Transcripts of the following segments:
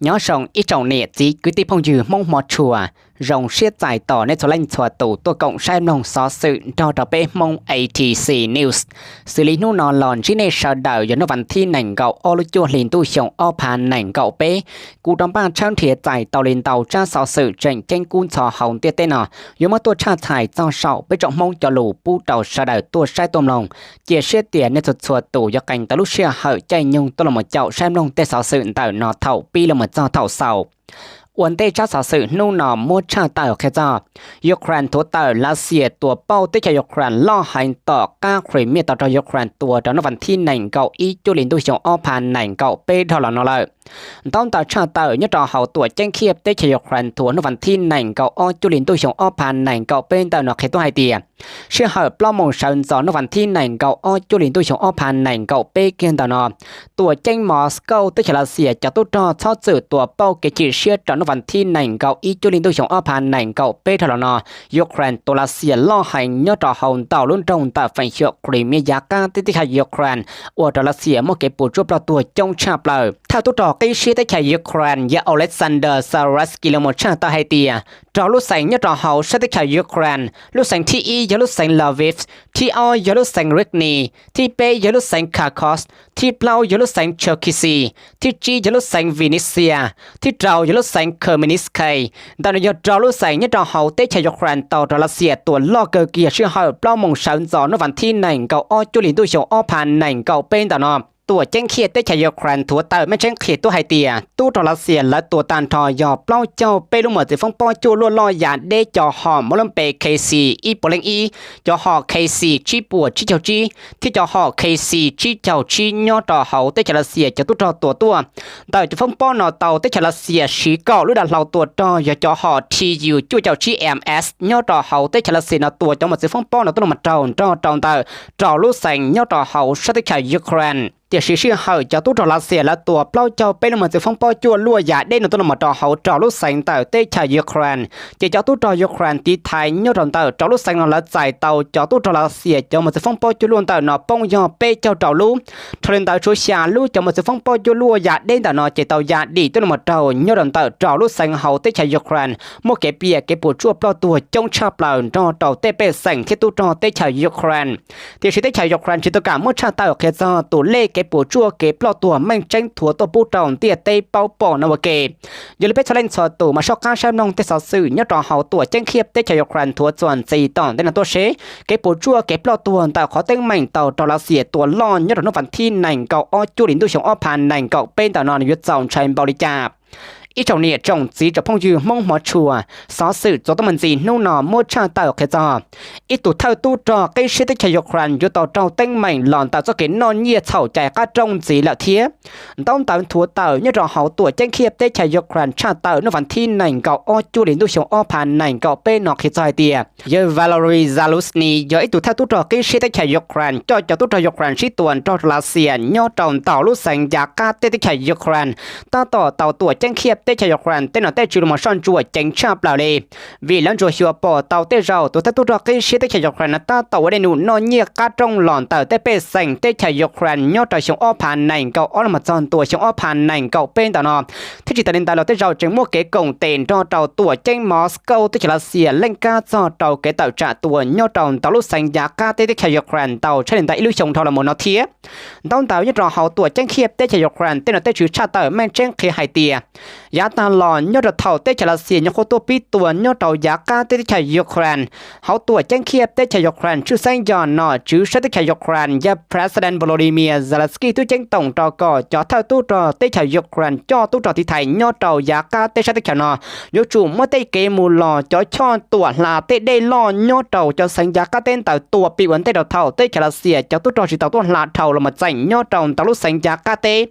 Nyob zoo ib tsoom niam txiv kwv tij phooj ywg Hmoob hmov tshua, zoo siab txais tos nej txhua leej txhua tus tuaj koom saib mloog xov xwm nrog rau peb Hmoob A T C News. Xws li hnub no los ntsib nej sawv daws yog hnub vas thib nees nkaum ob lub cuaj hli ntuj xyoo ob phav nees nkaum peb, kuv rov npaj tshawb nrhiav txais tau li ntau tsab xov xwm tseem ceeb kub ntxhov hauv ntiaj teb no yuav muab tuaj tshaj txhais txog saum peb tsoom Hmoob cov lus pub rau sawv daws tuaj saib tuaj mloog. Cia siab tias nej txhua txhua tus yuav qee tau lub sij hawm caij nyoog tuaj los caum saib mloog tej xov xwm ntawm no thaum pib los mus txog thaum xaus. Ua ntej tsab xov xwm hnub no muab tshaj tawm qhia txog Ukraine thuav tawm Lav Xias tua pauj teb chaws Ukraine loj heev tom qab Crimea tau raug Ukraine tua rau hnub vas thib nees nkaum ib cuaj hli ntuj xyoo ob phav nees nkaum peb dhau los no lawm. Ntaub ntawv tshaj tawm nyob rau hauv tuam ceeb Kyiv teb chaws Ukraine thuav hnub vas thib nees nkaum ob cuaj hli ntuj xyoo ob phav nees nkaum peb ntawm no qhia tuaj hais tias, sij hawm plaub moos sawv ntxov hnub vas thib nees nkaum ob cuaj hli ntuj xyoo ob phav nees nkaum peb kiag ntawm no, tuam ceeb Moscow teb chaws Lav Xias cov tub rog txhob txwm tua pauj kev chim siab rau hnub vas thib nees nkaum ib cuaj hli ntuj xyoo ob phav nees nkaum peb dhau los no, Ukraine tua Lav Xias loj heev nyob rau hauv ntau lub nroog ntawm feem xyuam Crimea yav qab teb chaws Ukraine, ua rau Lav Xias muaj kev puas tsuaj ploj tuag coob tshaj plaws. Thawj tub rog qib siab teb chaws Ukraine yog Oleksandr Syrskyi los mus tshaj tawm hais tias, rau lub xeev nyob rau hauv sab teb chaws Ukraine, lub xeev thib ib yog lub xeev Lviv, thib ob yog lub xeev Rivne, thib peb yog lub xeev Kharkov, thib plaub yog lub xeev Cherkasy, thib tsib yog lub xeev Vinnytsia, thib rau yog lub xeev Khmelnytskyi. Ntawm no yog rau lub xeev nyob rau hauv teb chaws Ukraine tau raug Lav Xias tua loj kawg kiag sij hawm plaub moos sawv ntxov hnub vas thib nees nkaum ob cuaj hli ntuj xyoo ob phav nees nkaum peb ntawm no. Tuam ceeb Kyiv teb chaws Ukraine thuav tawm meej tseeb qhia tuaj hais tias tub rog Lav Xias lawv tua tag nrho yog plaub caug peb lub mos txwv foob pob cuaj luaj loj yam deb cov hom muab lub npe K C ib puas leej ib, cov hom K C tsib puas tsib caug tsib thiab cov hom K C tsib caug tsib nyob rau hauv teb chaws Lav Xias cov tub rog tua tuaj. Ntawm cov foob pob no tau teb chaws Lav Xias siv kaum lub dav hlau tua rog yog cov hom T U cuaj caum tsib M S nyob rau hauv teb chaws Lav Xias no tua cov mos txwv foob pob no tuaj los mus raug nrog rau ntawm rau lub xeev nyob rau hauv sab teb chaws Ukraine. Tiam sis sij hawm cov tub rog Lav Xias lawv tua plaub caug peb lub mos txwv foob pob cuaj luaj yam deb no tuaj los mus rau hauv rau lub xeev ntawm teb chaws Ukraine, ces cov tub rog Ukraine tiv thaiv nyob rau ntawm rau lub xeev no lawv txais tau cov tub rog Lav Xias cov mos txwv foob pob cuaj luaj ntawm no poob yog peb caug rau lub. Dhau li ntawd tshuav xya lub cov mos txwv foob pob cuaj luaj yam deb ntawm no ces tau ya dim tuaj los mus raug nyob rau ntawm rau lub xeev hauv teb chaws Ukraine, muaj kev piam kev puas tsuaj ploj tuag coob tshaj plaws nrog rau tej pej xeem thiab tub rog teb chaws Ukraine. Tiam sis teb chaws Ukraine tsis tau kam muab tshaj tawm qhia txog tus lej kev puas tsuaj kev ploj tuag meej tseeb thuav tuaj pub rau ntiaj teb paub pom no ua ke. Yog li peb txhua leej txhua tus mas soj qab saib mloog tej xov xwm nyob rau hauv tuam ceeb Kyiv teb chaws Ukraine thuav txuas ntxiv tom ntej no tuaj seb kev puas tsuaj kev ploj tuag ntawm qhov teeb meem tau raug Lav Xias tua loj nyob rau hnub vas thib nees nkaum ob cuaj hli ntuj xyoo ob phav nees nkaum peb ntawm no nws yuav txaus ntshai npaum li cas. Ib tsoom niam tsoom txiv tsoom phooj ywg Hmoob hmov tshua, xov xwm txuas tuaj mus ntxiv hnub no muab tshaj tawm qhia txog ib tug thawj tub rog qib siab teb chaws Ukraine yuav tau raug teeb meem los ntawm txoj kev noj nyiaj txhaum cai qab rooj ntxiv lawm thiab. Ntaub ntawv thuav tawm nyob rau hauv tuam ceeb Kyiv teb chaws Ukraine tshaj tawm hnub vas thib nees nkaum ob cuaj hli ntuj xyoo ob phav nees nkaum peb no qhia txog hais tias yawg Valery Zaluzhny yog ib tug thawj tub rog qib siab teb chaws Ukraine coj cov tub rog Ukraine sib tua nrog rau Lav Xias nyob rau ntau lub xeev yav qab teb teb chaws Ukraine, tab tom tau tuam ceeb Kyiv teb chaws Ukraine tej nom tej tswv los mus soj ntsuam ceev tshaj plaws li, vim lawv ntsuas xyuas pom tau tej zaum tus thawj tub rog qib siab teb chaws Ukraine no tab tom ua dej num noj nyiaj qab rooj los ntawm tej pej xeem teb chaws Ukraine nyob rau xyoo ob phav nees nkaum ob los mus txog ntua xyoo ob phav nees nkaum peb ntawm no, thiab tsis tas li ntawd los tej zaum tseem muaj kev koom tes nrog rau tuam ceeb Moscow teb chaws Lav Xias leej kab txog rau kev tawm tsam tua nyob rau ntau lub xeev yav qab teb teb chaws Ukraine tau tshaj li ntawm ib lub xyoo dhau los mus no thiab. Ntaub ntawv nyob rau hauv tuam ceeb Kyiv teb chaws Ukraine tej nom tej tswv tshaj tawm meej tseeb qhia hais tias, yav tag los nyob rau thaum teb chaws Lav Xias nyuam qhuav tuaj pib tua nyob rau yav qab teb teb chaws Ukraine, hauv tuam ceeb Kyiv teb chaws Ukraine tshwj xeeb yog nom tswv sab teb chaws Ukraine yog President Volodymyr Zelensky twb ceeb toom rau kom cov thawj tub rog teb chaws Ukraine coj tub rog tiv thaiv nyob rau yav qab teb sab teb chaws no yuav tsum muab tej kev mus los cov choj tuam hla tej dej loj nyob rau cov xeev yav qab teb ntawd tua pim ua ntej rau thaum teb chaws Lav Xias cov tub rog tsis tau tuaj hla dhau los mus txeem nyob rau ntau lub xeev yav qab teb.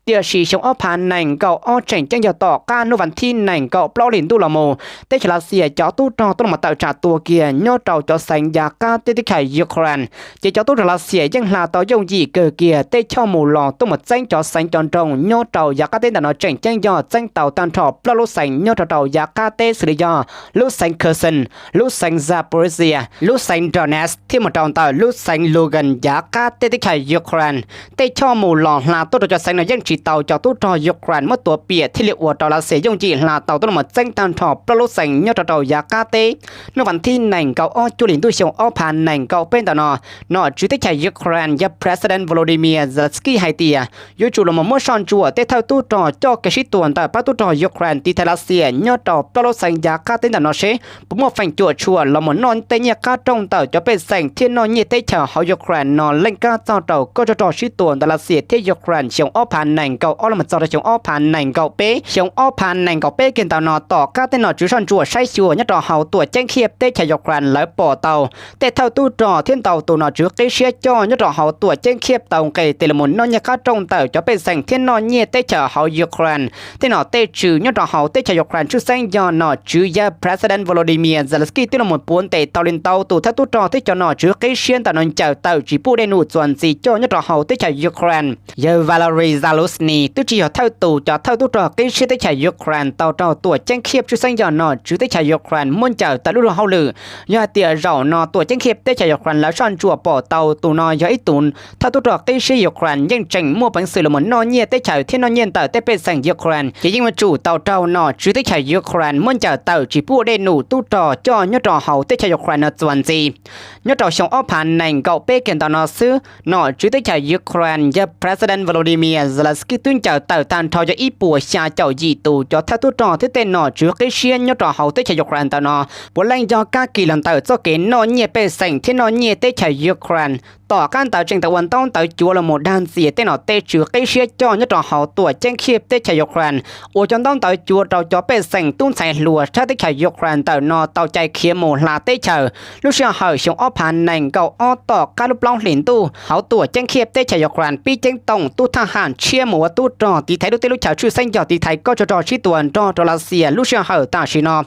Tiam sis xyoo ob phav nees nkaum ob tseem ceeb yog tom qab hnub vas thib nees nkaum plaub hli ntuj los mus, teb chaws Lav Xias cov tub rog tuaj los mus tawm tsam tua kiag nyob rau cov xeev yav qab teb teb chaws Ukraine, ces cov tub rog Lav Xias yeej hla tau yooj yim kawg kiag tej choj mus los tuaj mus txeeb cov xeev cov nroog nyob rau yav qab teb ntawm no tseem ceeb yog txeeb tau tag nrho plaub lub xeev nyob rau rau yav qab teb xws li yog lub xeev Kherson, lub xeev Zaporizhzhia, lub xeev Donetsk thiab mus rau ntawm lub xeev Luhansk yav qab teb teb chaws Ukraine. Tej choj mus los hla tuaj rau cov xeev no yeej tsis tau cov tub rog Ukraine muab tua piam thiaj li ua rau Lav Xias yooj yim hla tau tuaj los txeeb tag nrho plaub lub xeev nyob rau rau yav qab teb. Hnub vas thib nees nkaum ob cuaj hli ntuj xyoo ob phav nees nkaum peb ntawm no, nom tswv teb chaws Ukraine yog President Volodymyr Zelensky hais tias yuav tsum los mus muab soj ntsuam tej thawj tub rog coj kev sib tua ntawm pab tub rog Ukraine tiv thaiv Lav Xias nyob rau plaub lub xeev yav qab teb ntawm no seb puas muaj feem cuam tshuam los mus noj tej nyiaj qab rooj ntawm cov pej xeem thiab noj nyiaj teb chaws hauv Ukraine no leej kab txog rau kob tsov rog sib tua ntawm Lav Xias thiab Ukraine xyoo ob phav nees nkaum ob los mus txog rau xyoo ob phav nees nkaum peb. Xyoo ob phav nees nkaum peb kiag ntawm no tom qab tej nom tswv soj ntsuam saib xyuas nyob rau hauv tuam ceeb Khiaj teb chaws Ukraine lawv pom tau tej thawj tub rog thiab ntau tus nom tswv qib siab coj nyob rau hauv tuam ceeb Khiaj tau nqes tes los mus noj nyiaj qab rooj ntawm cov pej xeem thiab noj nyiaj teb chaws hauv Ukraine. Tej nom tej tswv nyob rau hauv teb chaws Ukraine tshwj xeeb yog nom tswv yawg President Volodymyr Zelensky twb los mus puav ntes tau li ntau tus thawj tub rog thiab cov nom tswv qib siab ntawm no ncaws tawm tsis pub dej num txuas ntxiv coj nyob rau hauv teb chaws Ukraine. Yawg Valery Zaluzhny twb tsis yog thawj tus cov thawj tub rog qib siab teb chaws Ukraine tau raug tuam ceeb Khiaj tshwj xeeb yog nom tswv teb chaws Ukraine muab ncaws tawm lub luag hauj lwm. Yog hais tias zaum no tuam ceeb Khiaj teb chaws Ukraine lawv soj ntsuam pom tau tus no yog ib tus thawj tub rog qib siab Ukraine yeej tseem muaj peev xwm los mus noj nyiaj teb chaws thiab noj nyiaj ntawm tej pej xeem Ukraine, ces yeej yuav tsum tau raug nom tswv teb chaws Ukraine muab ncaws tawm tsis pub dej num tub rog coj nyob rau hauv teb chaws Ukraine no txuas ntxiv. Nyob rau xyoo ob phav nees nkaum peb kiag ntawm no xwb, nom tswv teb chaws Ukraine yawg President Volodymyr Zelensky twb ncaws tawm tag nrho yog ib puas xya caum yim tus cov thawj tub rog thiab tej nom tswv qib siab nyob rau hauv teb chaws Ukraine ntawm no, puav leej yog kab kis los ntawm txoj kev noj nyiaj pej xeem thiab noj nyiaj teb chaws Ukraine. Tom qab ntawd tseem tau ua ntaub ntawv cuav los mus dag ntxias tej nom tej tswv qib siab coj nyob rau hauv tuam ceeb Khiaj teb chaws Ukraine, uas cov ntaub ntawv cuav rau cov pej xeem tub ntxhais hluas sab teb chaws Ukraine ntawm no tau cai khiav mus hla teb chaws. Lub sij hawm xyoo ob phav nees nkaum ob tom qab lub plaub hlis ntuj hauv tuam ceeb Khiaj teb chaws Ukraine pib ceeb toom tub thaj ham tshiab mus ua tub rog tiv thaiv lub teb lub chaws tshwj xeeb yog tiv thaiv kob tsov rog sib tua nrog rau Lav Xias lub sij hawm tam sim no.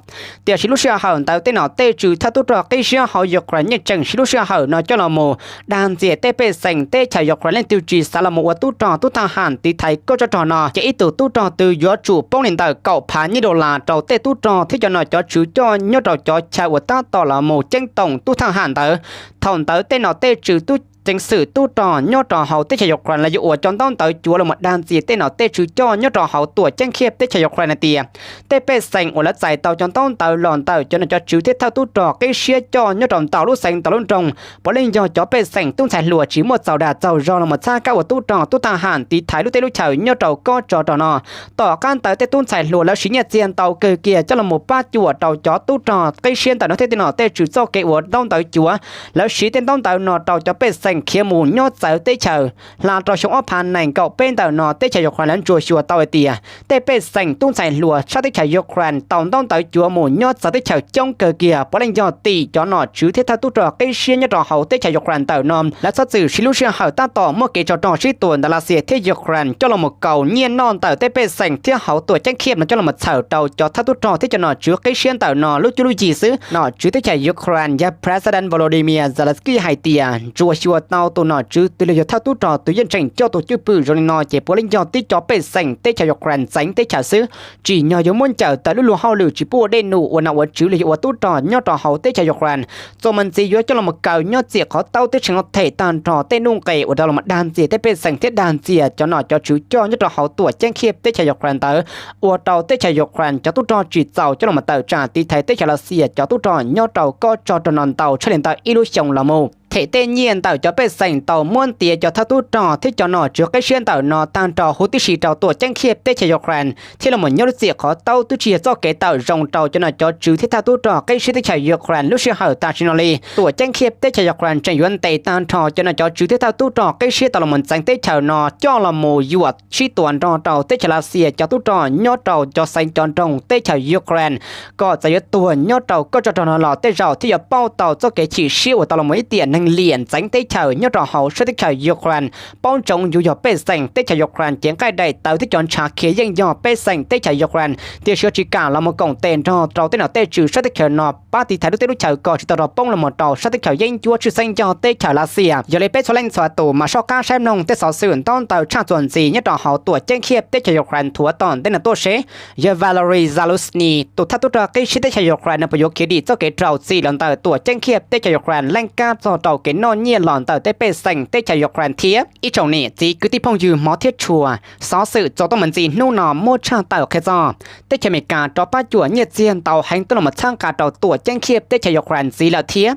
Tiam sis lub sij hawm ntawd tej nom tej tswv thawj tub rog qib siab hauv Ukraine yeej tseem siv lub sij hawm no coj los mus dag ntxias tej pej xeem teb chaws Ukraine leej twg tsis xav los mus ua tub rog tub thaj ham tiv thaiv kob tsov rog no ces ib tug tub rog twg yuav tsum poob li ntawm kaum phav nyiaj dollar rau tej tub rog thiab cov nom cov tswv coj nyob rau cov chaw uas tab tom los mus ceeb toom tub thaj ham ntawd. Thaum ntawd tej nom tej tswv tub ceev xwm tub rog nyob rau hauv teb chaws Ukraine los yuav ua cov ntaub ntawv cuav los mus dag ntxias tej nom tej tswv coj nyob rau hauv tuam ceeb Khiaj teb chaws Ukraine hais tias tej pej xeem uas lawv txais tau cov ntaub ntawv los ntawm cov nom cov tswv thiab thawj tub rog qib siab coj nyob rau ntau lub xeev ntau lub nroog puav leej yog cov pej xeem tub ntxhais hluas tsis muaj txaus dag txaus zog los mus txhab kab ua tub rog tub thaj ham tiv thaiv lub teb lub chaws nyob rau kob tsov rog no. Tom qab ntawd tej tub ntxhais hluas lawv siv nyiaj txiag ntau kawg kiag coj los mus pab cuam rau cov tub rog qib siab ntawm no thiab tej nom tej tswv txoj kev ua ntaub ntawv cuav. Lawv siv tej ntaub ntawv no rau cov pej xeem khiav mus nyob txawv teb chaws. Hla rau xyoo ob phav nees nkaum peb ntawm no teb chaws Ukraine lawv ntsuas xyuas tau hais tias tej pej xeem tub ntxhais hluas sab teb chaws Ukraine tau ntaub ntawv cuav mus nyob txawv teb chaws coob kawg kiag puav leej yog tim cov nom tswv thiab thawj tub rog qib siab nyob rau hauv teb chaws Ukraine ntawm no lawv txhob txwm siv lub sij hawm tab tom muab kev tsov rog sib tua ntawm Lav Xias thiab Ukraine coj los mus kaus nyiaj noj ntawm tej pej xeem thiab hauv tuam ceeb Khiaj no coj los mus txhawm rau cov thawj tub rog thiab cov nom tswv qib siab ntawm no lub cuab lub yig xwb. Nom tswv teb chaws Ukraine yawg President Volodymyr Zelensky hais tias ntsuas xyuas tau tus nom tswv twg los yog thawj tub rog twg yeej tseem coj tus cwj pwm zoo li no ces puav leej yog tib cov pej xeem teb chaws Ukraine ntxeev teb chaws xwb. Tsim nyog yuav muab ncaws tawm lub luag hauj lwm tsis pub ua dej num ua nom ua tswv los yog ua tub rog nyob rau hauv teb chaws Ukraine. Txuas mus ntxiv yuav coj los mus kaw nyob txiam qhov taub teb tseem los them tag nrho tej nuj nqes uas rau los mus dag ntxias tej pej xeem thiab dag ntxias cov nom cov tswv coj nyob rau hauv tuam ceeb Khiaj teb chaws Ukraine ntawd, ua rau teb chaws Ukraine cov tub rog tsis txaus coj los mus tawm tsam tiv thaiv teb chaws Lav Xias cov tub rog nyob rau kob tsov rog no ntau tshaj li ntawm ib lub xyoo los mus. Them tej nyiaj ntawm cov pej xeem tau muab ntiav cov thawj tub rog thiab cov nom tswv qib siab ntawm no tag nrho huv tib si rau tuam ceeb Khiaj teb chaws Ukraine thiab los mus nyob lub txiam qhov taub twb tsis yog txoj kev tawm zoo rau cov nom cov tswv thiab thawj tub rog qib siab teb chaws Ukraine lub sij hawm tam sim no li. Tuam ceeb Khiaj teb chaws Ukraine tseem yuav ntes tag nrho cov nom cov tswv thiab thawj tub rog qib siab tau los mus ntxeev teb chaws no coj los mus yuam sib tua nrog rau teb chaws Lav Xias cov tub rog nyob rau cov xeev cov nroog teb chaws Ukraine, kom txawm yuav tuag nyob rau kob tsov rog no los tej zaum thiaj yuav pauj tau txoj kev chim siab uas tau los mus ib tiam neeg liam ntxeev teb chaws nyob rau hauv sab teb chaws Ukraine. Paub ntsoov yus yog pej xeem teb chaws Ukraine ces nqaij daim tawv thiab cov ntshav khiav yeej yog pej xeem teb chaws Ukraine, tiam sis yuav tsis kam los mus koom tes nrog rau tej nom tej tswv sab teb chaws no pab tiv thaiv lub teb lub chaws kom tsis tau rov poob los mus rau sab teb chaws yeeb ncuab tshwj xeeb yog teb chaws Lav Xias. Yog li peb txhua leej txhua tus mam soj qab saib mloog tej xov xwm ntaub ntawv tshaj txuas ntxiv nyob rau hauv tuam ceeb Khiaj teb chaws Ukraine thuav tom ntej no tuaj seb yawg Valery Zaluzhny tus thawj tub rog qib siab teb chaws Ukraine no puas yuav khiav dim txoj kev rau txim los ntawm tuam ceeb Khiaj teb chaws Ukraine leej kab txog tau kev noj nyiaj los ntawm tej pej xeem teb chaws Ukraine thiab. Ib tsoom niam txiv kwv tij phooj ywg hmov thiab tshua, xov xwm txog tuaj mus ntxiv hnub no muab tshaj tawm qhia txog teb chaws Amelikas rov pab cuam nyiaj txiag ntau heev tuaj los txhawb nqa rau tuam ceeb Kyiv teb chaws Ukraine ntxiv lawm thiab.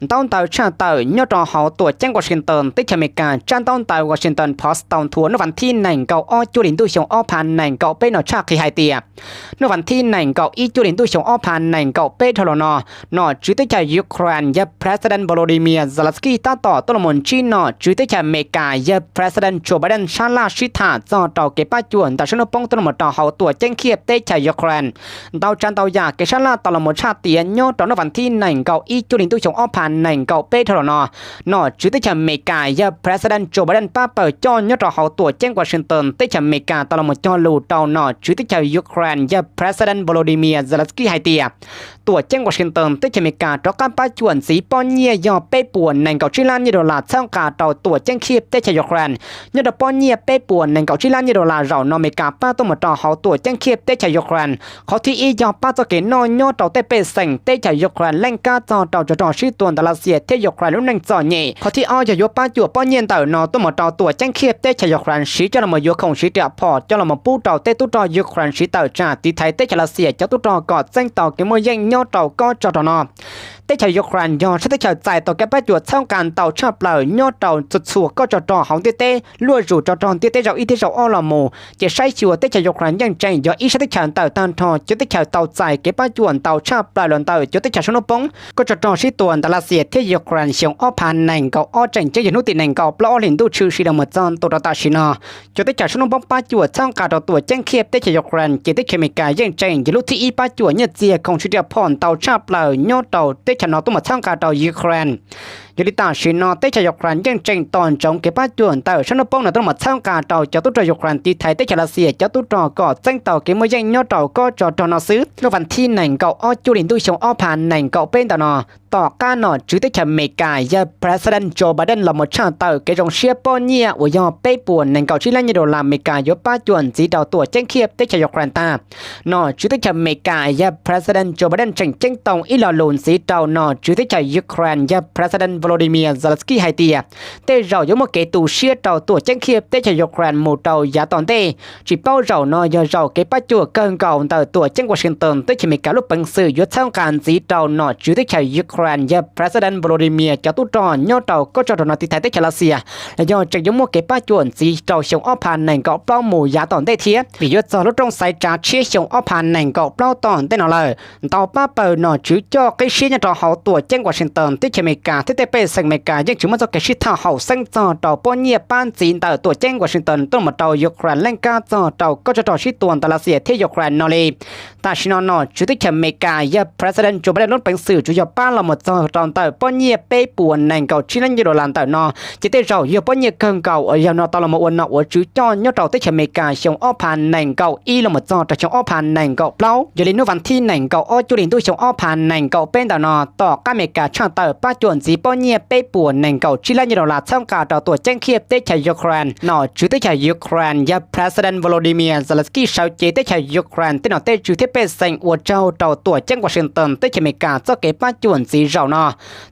Ntaub ntawv tshaj tawm nyob rau hauv tuam ceeb Washington teb chaws Amelikas, tsab ntaub ntawv Washington Post tau nthuav hnub vas thib nees nkaum ob cuaj hli ntuj xyoo ob phav nees nkaum peb no tshaj qhia hais tias, hnub vas thib nees nkaum ib cuaj hli ntuj xyoo ob phav nees nkaum peb dhau los no, nom tswv teb chaws Ukraine yawg President Volodymyr Zelensky tab tom tuaj los ntsib nom tswv teb chaws Amelikas yawg President Joe Biden sab laj sib tham txog rau kev pab cuam ntawm sab hnub poob tuaj los rau hauv tuam ceeb Kyiv teb chaws Ukraine. Ntau tsav ntau yam kev sab laj tau los tshaj tiav nyob rau hnub vas thib nees nkaum ib cuaj hli ntuj xyoo ob phav nees nkaum peb dhau los no, nom tswv teb chaws Amelikas yawg President Joe Biden pab pawg coj nyob rau hauv tuam ceeb Washington teb chaws Amelikas tau los cog lus rau nom tswv teb chaws Ukraine yawg President Volodymyr Zelensky hais tias, tuam ceeb Washington teb chaws Amelikas rov qab pab cuam ntxiv pob nyiaj yog peb puas nees nkaum tsib lab nyiaj dollar txhawb nqa rau tuam ceeb Kyiv teb chaws Ukraine. Nyob rau pob nyiaj peb puas nees nkaum tsib lab nyiaj dollar zaum no Amelikas pab tuaj mus rau hauv tuam ceeb Kyiv teb chaws Ukraine, qhov thib ib yog pab txoj kev noj nyob rau tej pej xeem teb chaws Ukraine leej kab txog rau tsov rog sib tua ntawm Lav Xias thiab Ukraine lub neej txom nyem. Qhov thib ob yog yuav pab cuam pob nyiaj ntawm no tuaj mus rau tuam ceeb Kyiv teb chaws Ukraine siv coj los yuav khoom siv riam phom coj los pub rau tej tub rog Ukraine siv tawm tsam tiv thaiv teb chaws Lav Xias cov tub rog kom txeeb tau kev muaj yeej nyob rau kob tsov rog no. Teb chaws Ukraine yog sab teb chaws txais tau kev pab cuam txhawb nqa ntau tshaj plaws nyob rau txhua txhua kob tsov rog hauv ntiaj teb, luaj zus tsov rog ntiaj teb zaum ib thiab zaum ob los mus, ces saib xyuas teb chaws Ukraine yeej tseem yog ib sab teb chaws ntawm tag nrho cov teb chaws tau txais kev pab cuam ntau tshaj plaws los ntawm cov teb chaws sab hnub poob. Kob tsov rog sib tua ntawm Lav Xias thiab Ukraine xyoo ob phav nees nkaum ob tseem ceeb yog hnub tim nees nkaum plaub ob hlis ntuj tshwm sim los mus txog ntua rau tam sim no. Cov teb chaws sab hnub poob pab cuam txhawb nqa rau tuam ceeb Kyiv teb chaws Ukraine ces teb chaws Amelikas yeej tseem yog lub thib ib pab cuam nyiaj txiag khoom siv riam phom ntau tshaj plaws nyob rau teb chaws no tuaj mus txhawb nqa rau Ukraine. Yog li tam sim no teb chaws Ukraine yeej tseem tos ntsoov kev pab cuam ntawm sab hnub poob no tuaj mus txhawb nqa rau cov tub rog Ukraine tiv thaiv teb chaws Lav Xias cov tub rog kom txeeb tau kev muaj yeej nyob rau kob tsov rog no xwb. Hnub vas thib nees nkaum ob cuaj hli ntuj xyoo ob phav nees nkaum peb ntawm no, tom qab nom tswv teb chaws Amelikas yawg President Joe Biden los mus tshaj tawm kev zoo siab pob nyiaj uas yog peb puas nees nkaum tsib lab nyiaj dollar Amelikas yuav pab cuam ntxiv rau tuam ceeb Kyiv teb chaws Ukraine tag, nom tswv teb chaws Amelikas yawg President Joe Biden tseem ceeb toom ib lo lus ntxiv rau nom tswv teb chaws Ukraine yawg President Volodymyr Zelensky hais tias, tej zaum yuav muaj kev tu siab rau tuam ceeb Kyiv teb chaws Ukraine mus rau yav tom ntej. Tsis paub zaum no yog zaum kev pab cuam kawg nkaus ntawm tuam ceeb Washington teb chaws Amelikas lub peev xwm yuav txhawb nqa ntxiv rau nom tswv teb chaws Ukraine yawg President Volodymyr cov tub rog nyob rau kob tsov rog no tiv thaiv teb chaws Lav Xias, los yog tseem yuav muaj kev pab cuam ntxiv rau xyoo ob phav nees nkaum plaub mus yav tom ntej thiab. Vim yuav txog lub rooj xaiv tsav tshiab xyoo ob phav nees nkaum plaub tom ntej no lawm, ntau pab pawg nom tswv coj qib siab nyob rau hauv tuam ceeb Washington teb chaws Amelikas thiab tej pej xeem Amelikas yeej tsis muaj txoj kev sib tham haum xeeb txog rau pob nyiaj pab ntxiv ntawm tuam ceeb Washington tuaj mus rau Ukraine leej kab txog rau kob tsov rog sib tua ntawm Lav Xias thiab Ukraine no li. Tam sim no nom tswv teb chaws Amelikas yawg President Joe Biden lub peev xwm tsuas yog pab los mus txog rau ntawm pob nyiaj peb puas nees nkaum tsib lab nyiaj dollar ntawm no, ces tej zaum yog pob nyiaj kawg nkaus uas yog no tau los ua nom ua tswv coj nyob rau teb chaws Amelikas xyoo ob phav nees nkaum ib los mus txog rau xyoo ob phav nees nkaum plaub. Yog li hnub vas thib nees nkaum ob cuaj hli ntuj xyoo ob phav nees nkaum peb ntawm no, tom qab Amelikas tshaj tawm pab cuam ntxiv pob nyiaj peb puas nees nkaum tsib lab nyiaj dollar txhawb nqa rau tuam ceeb Kyiv teb chaws Ukraine, nom tswv teb chaws Ukraine yawg President Volodymyr Zelensky sawv cev teb chaws Ukraine tej nom tej tswv thiab pej xeem ua tsaug rau tuam ceeb Washington teb chaws Amelikas txoj kev pab cuam ntxiv zaum no.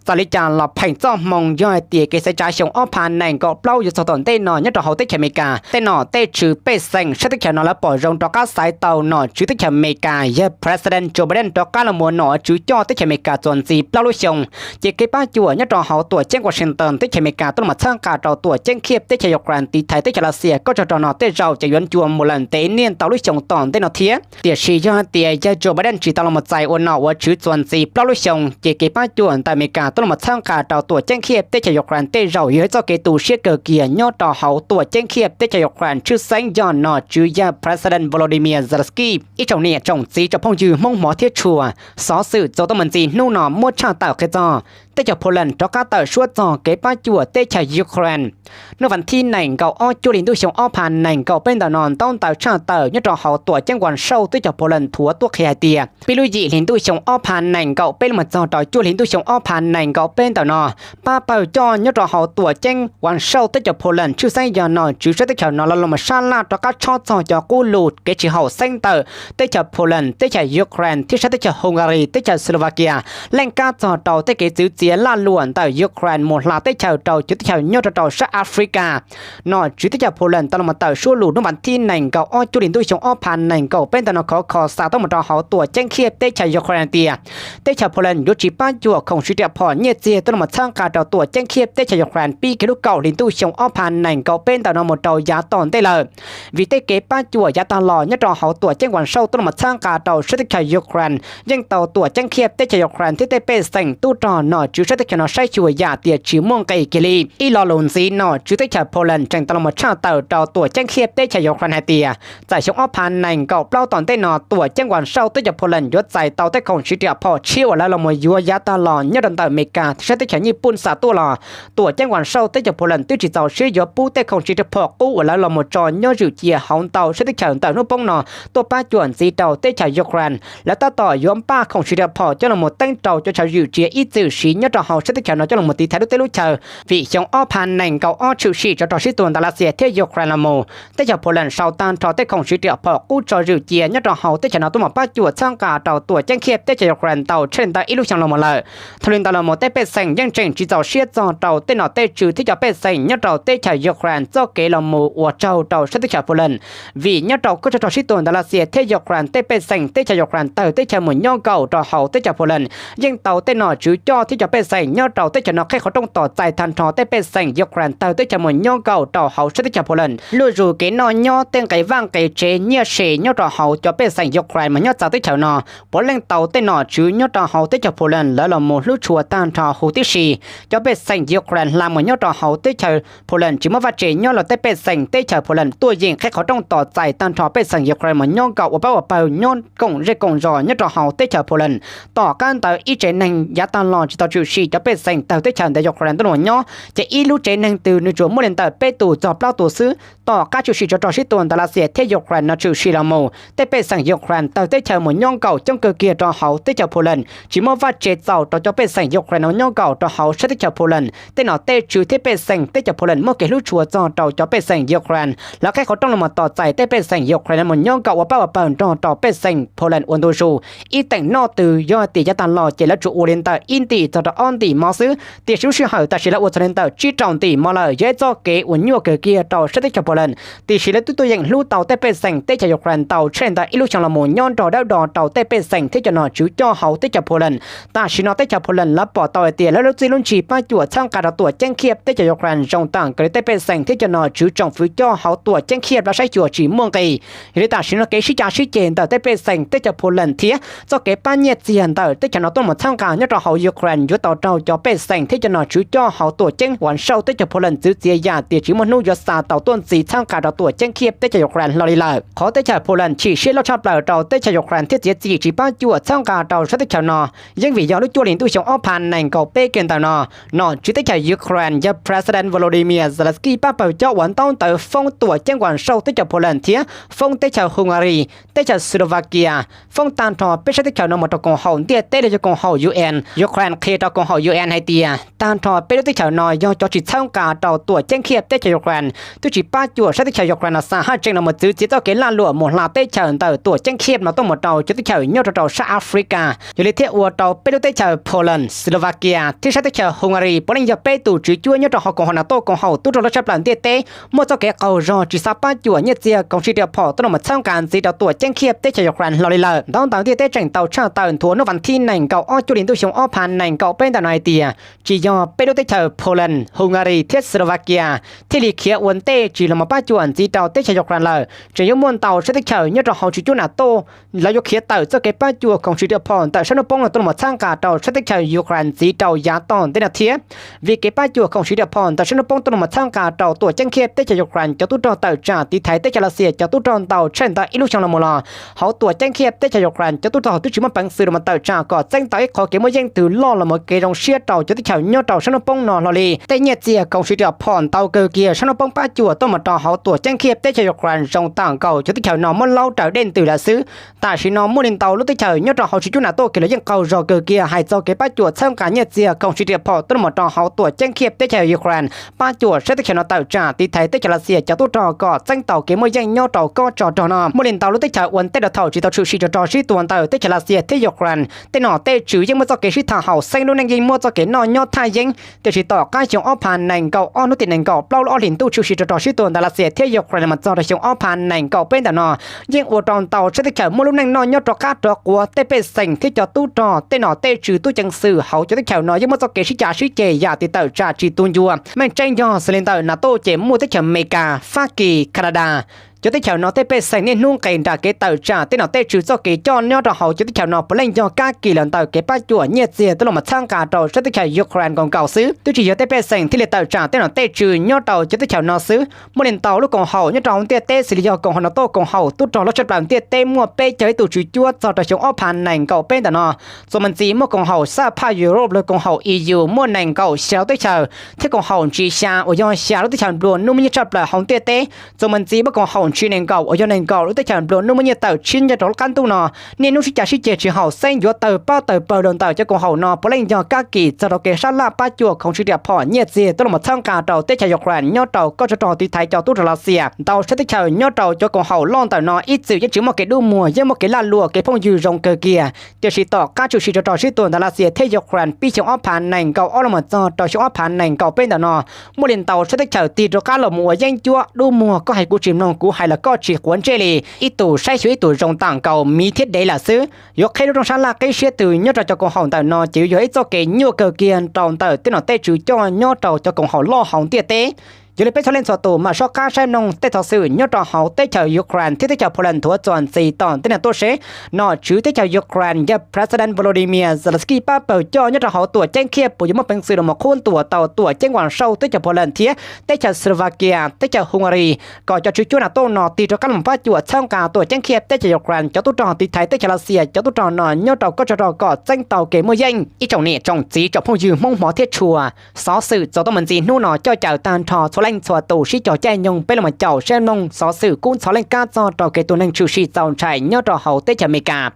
Txawm li cas los pheem txoj hmoo yog hais tias kev xaiv tsav xyoo ob phav nees nkaum plaub yuav txog tom ntej no nyob rau hauv teb chaws Amelikas, tej nom tej tswv pej xeem sab teb chaws no lawv pom zoo rov qab xaiv tau nom tswv teb chaws Amelikas yawg President Joe Biden rov qab los ua nom ua tswv coj teb chaws Amelikas txuas ntxiv plaub lub xyoo, ces kev pab cuam nyob rau hauv tuam ceeb Washington teb chaws Amelikas tuaj los txhawb nqa rau tuam ceeb Kyiv teb chaws Ukraine tiv thaiv teb chaws Lav Xias kob tsov rog no tej zaum ces yuav ncua mus lawm ntev niaj ntau lub xyoo tom ntej no thiab. Tiam sis yog hais tias yawg Joe Biden tsis tau los txais ua nom ua tswv txuas ntxiv plaub lub xyoo, ces kev pab cuam ntawm Amelikas tuaj los txhawb nqa rau tuam ceeb Kyiv teb chaws Ukraine tej zaum yog ib txoj kev tu siab kawg kiag nyob rau hauv tuam ceeb Kyiv teb chaws Ukraine tshwj xeeb yog nom tswv yawg President Volodymyr Zelensky. Ib tsoom niam tsoom txiv tsoom phooj ywg Hmoob hmov thiab tshua, xov xwm txog tuaj mus ntxiv hnub no muab tshaj tawm qhia txog teb chaws Poland rov qab tawm suab txog kev pab cuam teb chaws Ukraine. Hnub vas thib nees nkaum ob cuaj hli ntuj xyoo ob phav nees nkaum peb ntawm no ntaub ntawv tshaj tawm nyob rau hauv tuam ceeb Warsaw teb chaws Poland nthuav tuaj qhia hais tias, pib lub yim hli ntuj xyoo ob phav nees nkaum peb los txog rau cuaj hli ntuj xyoo ob phav nees nkaum peb ntawm no, pab pawg coj nyob rau hauv tuam ceeb Warsaw teb chaws Poland tshwj xeeb yog nom tswv sab teb chaws no los los sab laj rov qab tshob txog cov qub lus kev tsis haum xeeb ntawm teb chaws Poland, teb chaws Ukraine thiab sab teb chaws Hungary, teb chaws Slovakia, leej kab txog rau tej kev txwv tias lag luam ntawm Ukraine mus hla teb chaws rau cov teb chaws nyob rau rau sab Africa. Nom tswv teb chaws Poland tau los tawm suab lus hnub vas thib nees nkaum ob cuaj hli ntuj xyoo ob phav nees nkaum peb ntawm no khov kho xa tuaj mus rau hauv tuam ceeb Kyiv teb chaws Ukraine hais tias teb chaws Poland yuav tsis pab cuam khoom siv riam phom nyiaj txiag tuaj los txhawb nqa rau tuam ceeb Kyiv teb chaws Ukraine pib kiag lub kaum hli ntuj xyoo ob phav nees nkaum peb ntawm no mus rau yav tom ntej lawm. Vim tej kev pab cuam yav tag los nyob rau hauv tuam ceeb Warsaw tuaj los txhawb nqa rau sab teb chaws Ukraine yeej tau tuam ceeb Kyiv teb chaws Ukraine thiab tej pej xeem tub rog nom tswv sab teb chaws no saib xyuas yam tias tsis muaj nqis kiag li. Ib lo lus ntxiv, nom tswv teb chaws Poland tseem tau los tshaj tawm rau tuam ceeb Kyiv teb chaws Ukraine hais tias txawm xyoo ob phav nees nkaum plaub tom ntej no tuam ceeb Warsaw teb chaws Poland yuav txais tau tej khoom siv riam phom tshiab uas lawv los mus yuav yav tag los nyob rau ntawm Amelikas thiab sab teb chaws Nyij Pooj xa tuaj los tuam ceeb Warsaw teb chaws Poland twb tsis txaus siab yuav pub tej khoom siv riam phom qub uas lawv los mus tso nyob zwm cia hauv ntau sab teb chaws ntawm hnub poob no tuaj pab cuam ntxiv rau teb chaws Ukraine. Lawv tab tom yuav npaj khoom siv riam phom coj los mus teeb rau cov chaw zwm cia ib txwm siv nyob rau hauv sab teb chaws no coj los mus tiv thaiv lub teb lub chaw. Vim xyoo ob phav nees nkaum ob tshwm sim tsov rog sib tua ntawm Lav Xias thiab Ukraine los mus, teb chaws Poland sau tag nrho tej khoom siv riam phom qub tso zwm cia nyob rau hauv teb chaws no tuaj mus pab cuam txhawb nqa rau tuam ceeb Kyiv teb chaws Ukraine tau tshaj ntawm ib lub xyoo los mus lawm. Thaum li ntawd los mus tej pej xeem yeej tseem tsis txaus siab txog rau tej nom tej tswv thiab cov pej xeem nyob rau teb chaws Ukraine txoj kev los mus ua tsaug rau sab teb chaws Poland. Vim nyob rau koj tsov rog sib tua ntawm Lav Xias thiab Ukraine tej pej xeem teb chaws Ukraine tawg teb chaws mus nyob nkaum rau hauv teb chaws Poland yeej tau tej nom tswv coj thiab cov pej xeem nyob rau teb chaws no qhib qhov rooj tos txais tag nrho tej pej xeem Ukraine tawg teb chaws mus nyob nkaum rau hauv sab teb chaws Poland. Luj zus kev noj nyob tej nqe vaj nqe tsev nyiaj se nyob rau hauv cov pej xeem Ukraine mas nyob txawv teb chaws no puav leej tau tej nom tswv nyob rau hauv teb chaws Poland lawv los mus hlub tshua tag nrho huv tib si. Cov pej xeem Ukraine hla mus nyob rau hauv teb chaws Poland tsis muaj vaj tsev nyob los tej pej xeem teb chaws Poland tuaj yeem qhib qhov rooj tos txais tag nrho pej xeem Ukraine mus nyob nkaum ua pab ua pawg nyob koom zej koom zos nyob rau hauv teb chaws Poland. Tom qab ntawd ib tsev neeg yav tag los tsis tau tshwm sim cov pej xeem tawg teb chaws ntawm Ukraine tuaj los nyob ces ib lub tsev neeg twg nws tsuas muaj li ntawm peb tus txog plaub tus xwb. Tom qab tshwm sim tsov rog sib tua ntawm Lav Xias thiab Ukraine no tshwm sim los mus, tej pej xeem Ukraine tawg teb chaws mus nyob nkaum coob kawg kiag rau hauv teb chaws Poland tsis muaj vaj tsev txaus rau cov pej xeem Ukraine no nyob nkaum rau hauv sab teb chaws Poland. Tej nom tej tswv thiab pej xeem teb chaws Poland muaj kev hlub tshua txog rau cov pej xeem Ukraine, lawv qhib qhov rooj los mus tos txais tej pej xeem Ukraine los mus nyob nkaum ua pab ua pawg nrog rau pej xeem Poland ua ntu zus. Ib teem noj twg yog hais tias yav tag los ces lawv tsuas ua li ntawm ib ntim txog rau ob ntim mov xwb, tiam sis lub sij hawm tam sim lawv ua txog li ntawm tsib rau ntim mov lawm, yog ib txoj kev uas nyuaj kawg kiag rau sab teb chaws Poland. Tiam sis lawv twb tuaj yeem hlub tau tej pej xeem teb chaws Ukraine tau tshaj ntawm ib lub xyoo los mus nyob nrog dawb do rau tej pej xeem thiab cov nom tswv coj hauv teb chaws Poland. Tam sim no teb chaws Poland lawv pom tau hais tias lawv lub txij lub ntsig pab cuam txhawb nqa rau tuam ceeb Kyiv teb chaws Ukraine zoo tam nkaus li tej pej xeem thiab cov nom tswv tsoom fwv coj hauv tuam ceeb Kyiv lawv saib xyuas tsis muaj nqis. Yog li tam sim no kev sib cav sib ceg ntawm tej pej xeem teb chaws Poland thiab txoj kev pab nyiaj txiag ntawm teb chaws no tuaj mus txhawb nqa nyob rau hauv Ukraine yuav tau raug cov pej xeem thiab cov nom tswv coj hauv tuam ceeb Warsaw teb chaws Poland txwv txiav yam tias tsis muaj hnub yuav xa tau tuaj ntxiv txhawb nqa rau tuam ceeb Kyiv teb chaws Ukraine hlo li lawm. Qhov teb chaws Poland chim siab loj tshaj plaws rau teb chaws Ukraine thiab txiav txim tsis pab cuam txhawb nqa rau sab teb chaws no yeej vim yog lub cuaj hli ntuj xyoo ob phav nees nkaum peb kiag ntawm no, nom tswv teb chaws Ukraine yog President Volodymyr Zelensky pab pawg cov uas ntaub ntawv foob tuam ceeb Warsaw teb chaws Poland thiab foob teb chaws Hungary, teb chaws Slovakia, foob tag nrho peb sab teb chaws no mus rau koom haum ntiaj teb los yog koom haum U N. Ukraine qhia rau koom haum U N hais tias tag nrho peb lub teb chaws no yog cov tsis txhawb nqa rau tuam ceeb Kyiv teb chaws Ukraine, twb tsis pab cuam sab teb chaws Ukraine no xa haj tseem los mus txwv txiav txoj kev lag luam mus hla teb chaws ntawm tuam ceeb Kyiv no tuaj mus rau cov teb chaws nyob rau rau sab Africa. Yog li thiaj ua rau peb lub teb chaws Poland, Slovakia thiab sab teb chaws Hungary puav leej yog peb tus tswv cuab nyob rau hauv koom haum NATO koom haum tub rog loj tshaj plaws ntiaj teb muaj txoj kev qaug zog tsis xav pab cuam nyiaj txiag khoom siv riam phom tuaj los mus txhawb nqa ntxiv rau tuam ceeb Kyiv teb chaws Ukraine hlo li lawm. Ntaub ntawv ntiaj teb tseem tau tshaj tawm nthuav hnub vas thib nees nkaum ob cuaj hli ntuj xyoo ob phav nees nkaum peb ntawm no hais tias tsis yog peb lub teb chaws Poland, Hungary thiab Slovakia thiaj li khiav ua ntej tsis los mus pab cuam ntxiv rau teb chaws Ukraine lawm, tseem yuav muaj ntau sab teb chaws nyob rau hauv tswv cuab NATO lawv yuav khiav tawm txoj kev pab cuam khoom siv riam phom ntawm sab hnub poob no tuaj los mus txhawb nqa rau sab teb chaws Ukraine ntxiv rau yav tom ntej no thiab. Vim kev pab cuam khoom siv riam phom ntawm sab hnub poob tuaj los mus txhawb nqa rau tuam ceeb Kyiv teb chaws Ukraine cov tub rog tawm tsam tiv thaiv teb chaws Lav Xias cov tub rog ntau tshaj ntawm ib lub xyoo los mus los, hauv tuam ceeb Kyiv teb chaws Ukraine cov tub rog twb tsis muaj peev xwm los mus tawm tsam kom txeeb tau ib qho kev muaj yeej twg loj los mus kev zoo siab rau cov teb chaws nyob rau sab hnub poob no hlo li. Tej nyiaj txiag khoom siv riam phom ntau kawg kiag sab hnub poob pab cuam tuaj mus rau hauv tuam ceeb Kyiv teb chaws Ukraine zoo tam nkaus cov teb chaws no muab laub raws dej ntws lawm xwb. Tam sim no muaj li ntau lub teb chaws nyob rau hauv tswv cuab NATO kiag los yeej qaug zog kawg kiag hais txog kev pab cuam txhawb nqa nyiaj txiag khoom siv riam phom tuaj los mus rau hauv tuam ceeb Kyiv teb chaws Ukraine, pab cuam sab teb chaws no tawm tsam tiv thaiv teb chaws Lav Xias cov tub rog kom txeeb tau kev muaj yeej nyob rau kob tsov rog no. Muaj li ntau lub teb chaws ua ntej rau thaum tsis tau tshwm sim tsov rog sib tua ntawm teb chaws Lav Xias thiab Ukraine, tej nom tej tswv yeej muaj txoj kev sib tham haum xeeb lub neej yeej muaj txoj kev noj nyob thaj yeeb. Tiam sis tom qab xyoo ob phav nees nkaum ob hnub tim nees nkaum plaub lub ob hlis ntuj tshwm sim rau rau sib tua ntawm Lav Xias thiab Ukraine los txog rau xyoo ob phav nees nkaum peb ntawm no, yeej ua rau ntau sab teb chaws muaj lub neej noj nyob rov qab rov quav, tej pej xeem thiab cov tub rog tej nom tej tswv tub ceev xwm hauv cov teb chaws no yeej muaj txoj kev sib cav sib ceg yam tias tawm tsam tsis tu ncua. Meej tseeb yog xws li ntawm NATO ces muaj teb chaws Amelikas, Fab Kis, Kanadas. Cov teb chaws no tej pej xeem niaj hnub nqis nram kev tawm tsam tej nom tej tswv txoj kev coj nyob rau hauv cov teb chaws no puav leej yog kab kis los ntawm kev pab cuam nyiaj txiag tuaj los txhawb nqa rau sab teb chaws Ukraine nkaus nkaus xwb. Twb tsis yog tej pej xeem thiaj li tawm tsam tej nom tej tswv nyob rau cov teb chaws no xwb, muaj li ntau lub koom haum nyob rau hauv ntiaj teb xws li yog koom haum NATO koom haum tub rog loj tshaj plaws ntiaj teb muaj peb caug ib tug tswv cuab txog rau xyoo ob phav nees nkaum peb ntawm no. Txuas mus ntxiv muaj koom haum xab phaj Europe los koom haum E U muaj nees nkaum xya lub teb chaws, thiab koom haum Ntsis Xya uas yog xya lub teb chaws nplua nuj muaj nyiaj tshaj plaws hauv ntiaj teb. Txuas mus ntxiv muaj koom haum Ntsis nees nkaum uas yog nees nkaum lub teb chaws nplua nuj muaj nyiaj tawm tshiab nyob rau lub qab ntuj no. Niaj hnub sib cav sib ceg tsis haum xeeb yuav tawg pab tawg pawg los ntawm cov koom haum no puav leej yog kab kis txog rau kev sab laj pab cuam khoom sib riam phom nyiaj txiag tuaj los txhawb nqa rau teb chaws Ukraine nyob rau kob tsov rog tiv thaiv cov tub rog Lav Xias. Ntau sab teb chaws nyob rau cov koom haum loj ntawm no ib txwm yeej tsis muaj kev dub muag, yeej muaj kev laj luam kev phooj ywg zoo kawg kiag. Tiam sis tom qab tshwm sim rau rau sib tua ntawm Lav Xias thiab Ukraine pib xyoo ob phav nees nkaum ob los mus txog rau xyoo ob phav nees nkaum peb ntawm no, muaj li ntau sab teb chaws tig rov qab los mus ua yeeb ncuab dub muag, koj hais kuv tsis mloog, kuv hais los koj tsis quav ntsej li, ib tus saib xyuas ib tus zoo tam nkaus miv thiab dev lawm xwb. Yuav qhib lub rooj sab laj qib siab twg nyob rau cov koom haum ntawm no ces yuav yog ib txoj kev nyuaj kawg kiag rau ntawm tej nom tej tswv coj nyob rau cov koom haum loj hauv ntiaj teb. Yog li peb txhua leej txhua tus mam soj qab saib mloog tej thov xwm nyob rau hauv teb chaws Ukraine thiab teb chaws Poland nthuav txuas ntxiv tom tej no tuaj seb nom tswv teb chaws Ukraine yog President Volodymyr Zelensky pab pawg coj nyob rau hauv tuam ceeb Kyiv puas yuav muaj peev xwm los mus qhuab ntuas tau tuam ceeb Warsaw teb chaws Poland thiab teb chaws Slovakia, teb chaws Hungary, kom cov tswv cuab NATO no tig rov qab los pab cuam txhawb nqa tuam ceeb Kyiv teb chaws Ukraine cov tub rog tiv thaiv teb chaws Lav Xias cov tub rog no nyob rau kob tsov rog kom txeeb tau kev muaj yeej. Ib tsoom niam tsoom txiv tsoom phooj ywg Hmoob hmov thiab tshua, xov xwm txuas tuaj mus ntxiv hnub no coj caw tag nrho txhua leej txhua tus sib cog caij nyoog peb los mus caum saib mloog xov xwm kub ntxhov leej kab txog rau kev tua neeg tshwm sim txaus ntshai nyob rau hauv teb chaws Amelikas.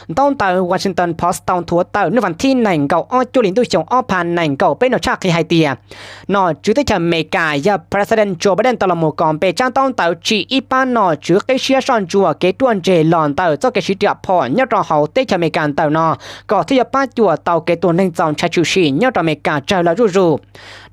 Ntaub ntawv Washington Post tau nthuav tawm hnub vas thib nees nkaum ob cuaj hli ntuj xyoo ob phav nees nkaum peb no tshaj qhia hais tias nom tswv teb chaws Amelikas yog President Joe Biden tau los mus kom npe tsab ntaub ntawv tsim ib pab nom tswv qib siab soj ntsuam kev ruaj ntseg los ntawm txoj kev siv riam phom nyob rau hauv teb chaws Amelikas ntawm no, kom thiaj yuav pab cuam tau kev tua neeg txaus ntshai tshwm sim nyob rau Amelikas tsawg lawm zuj zus.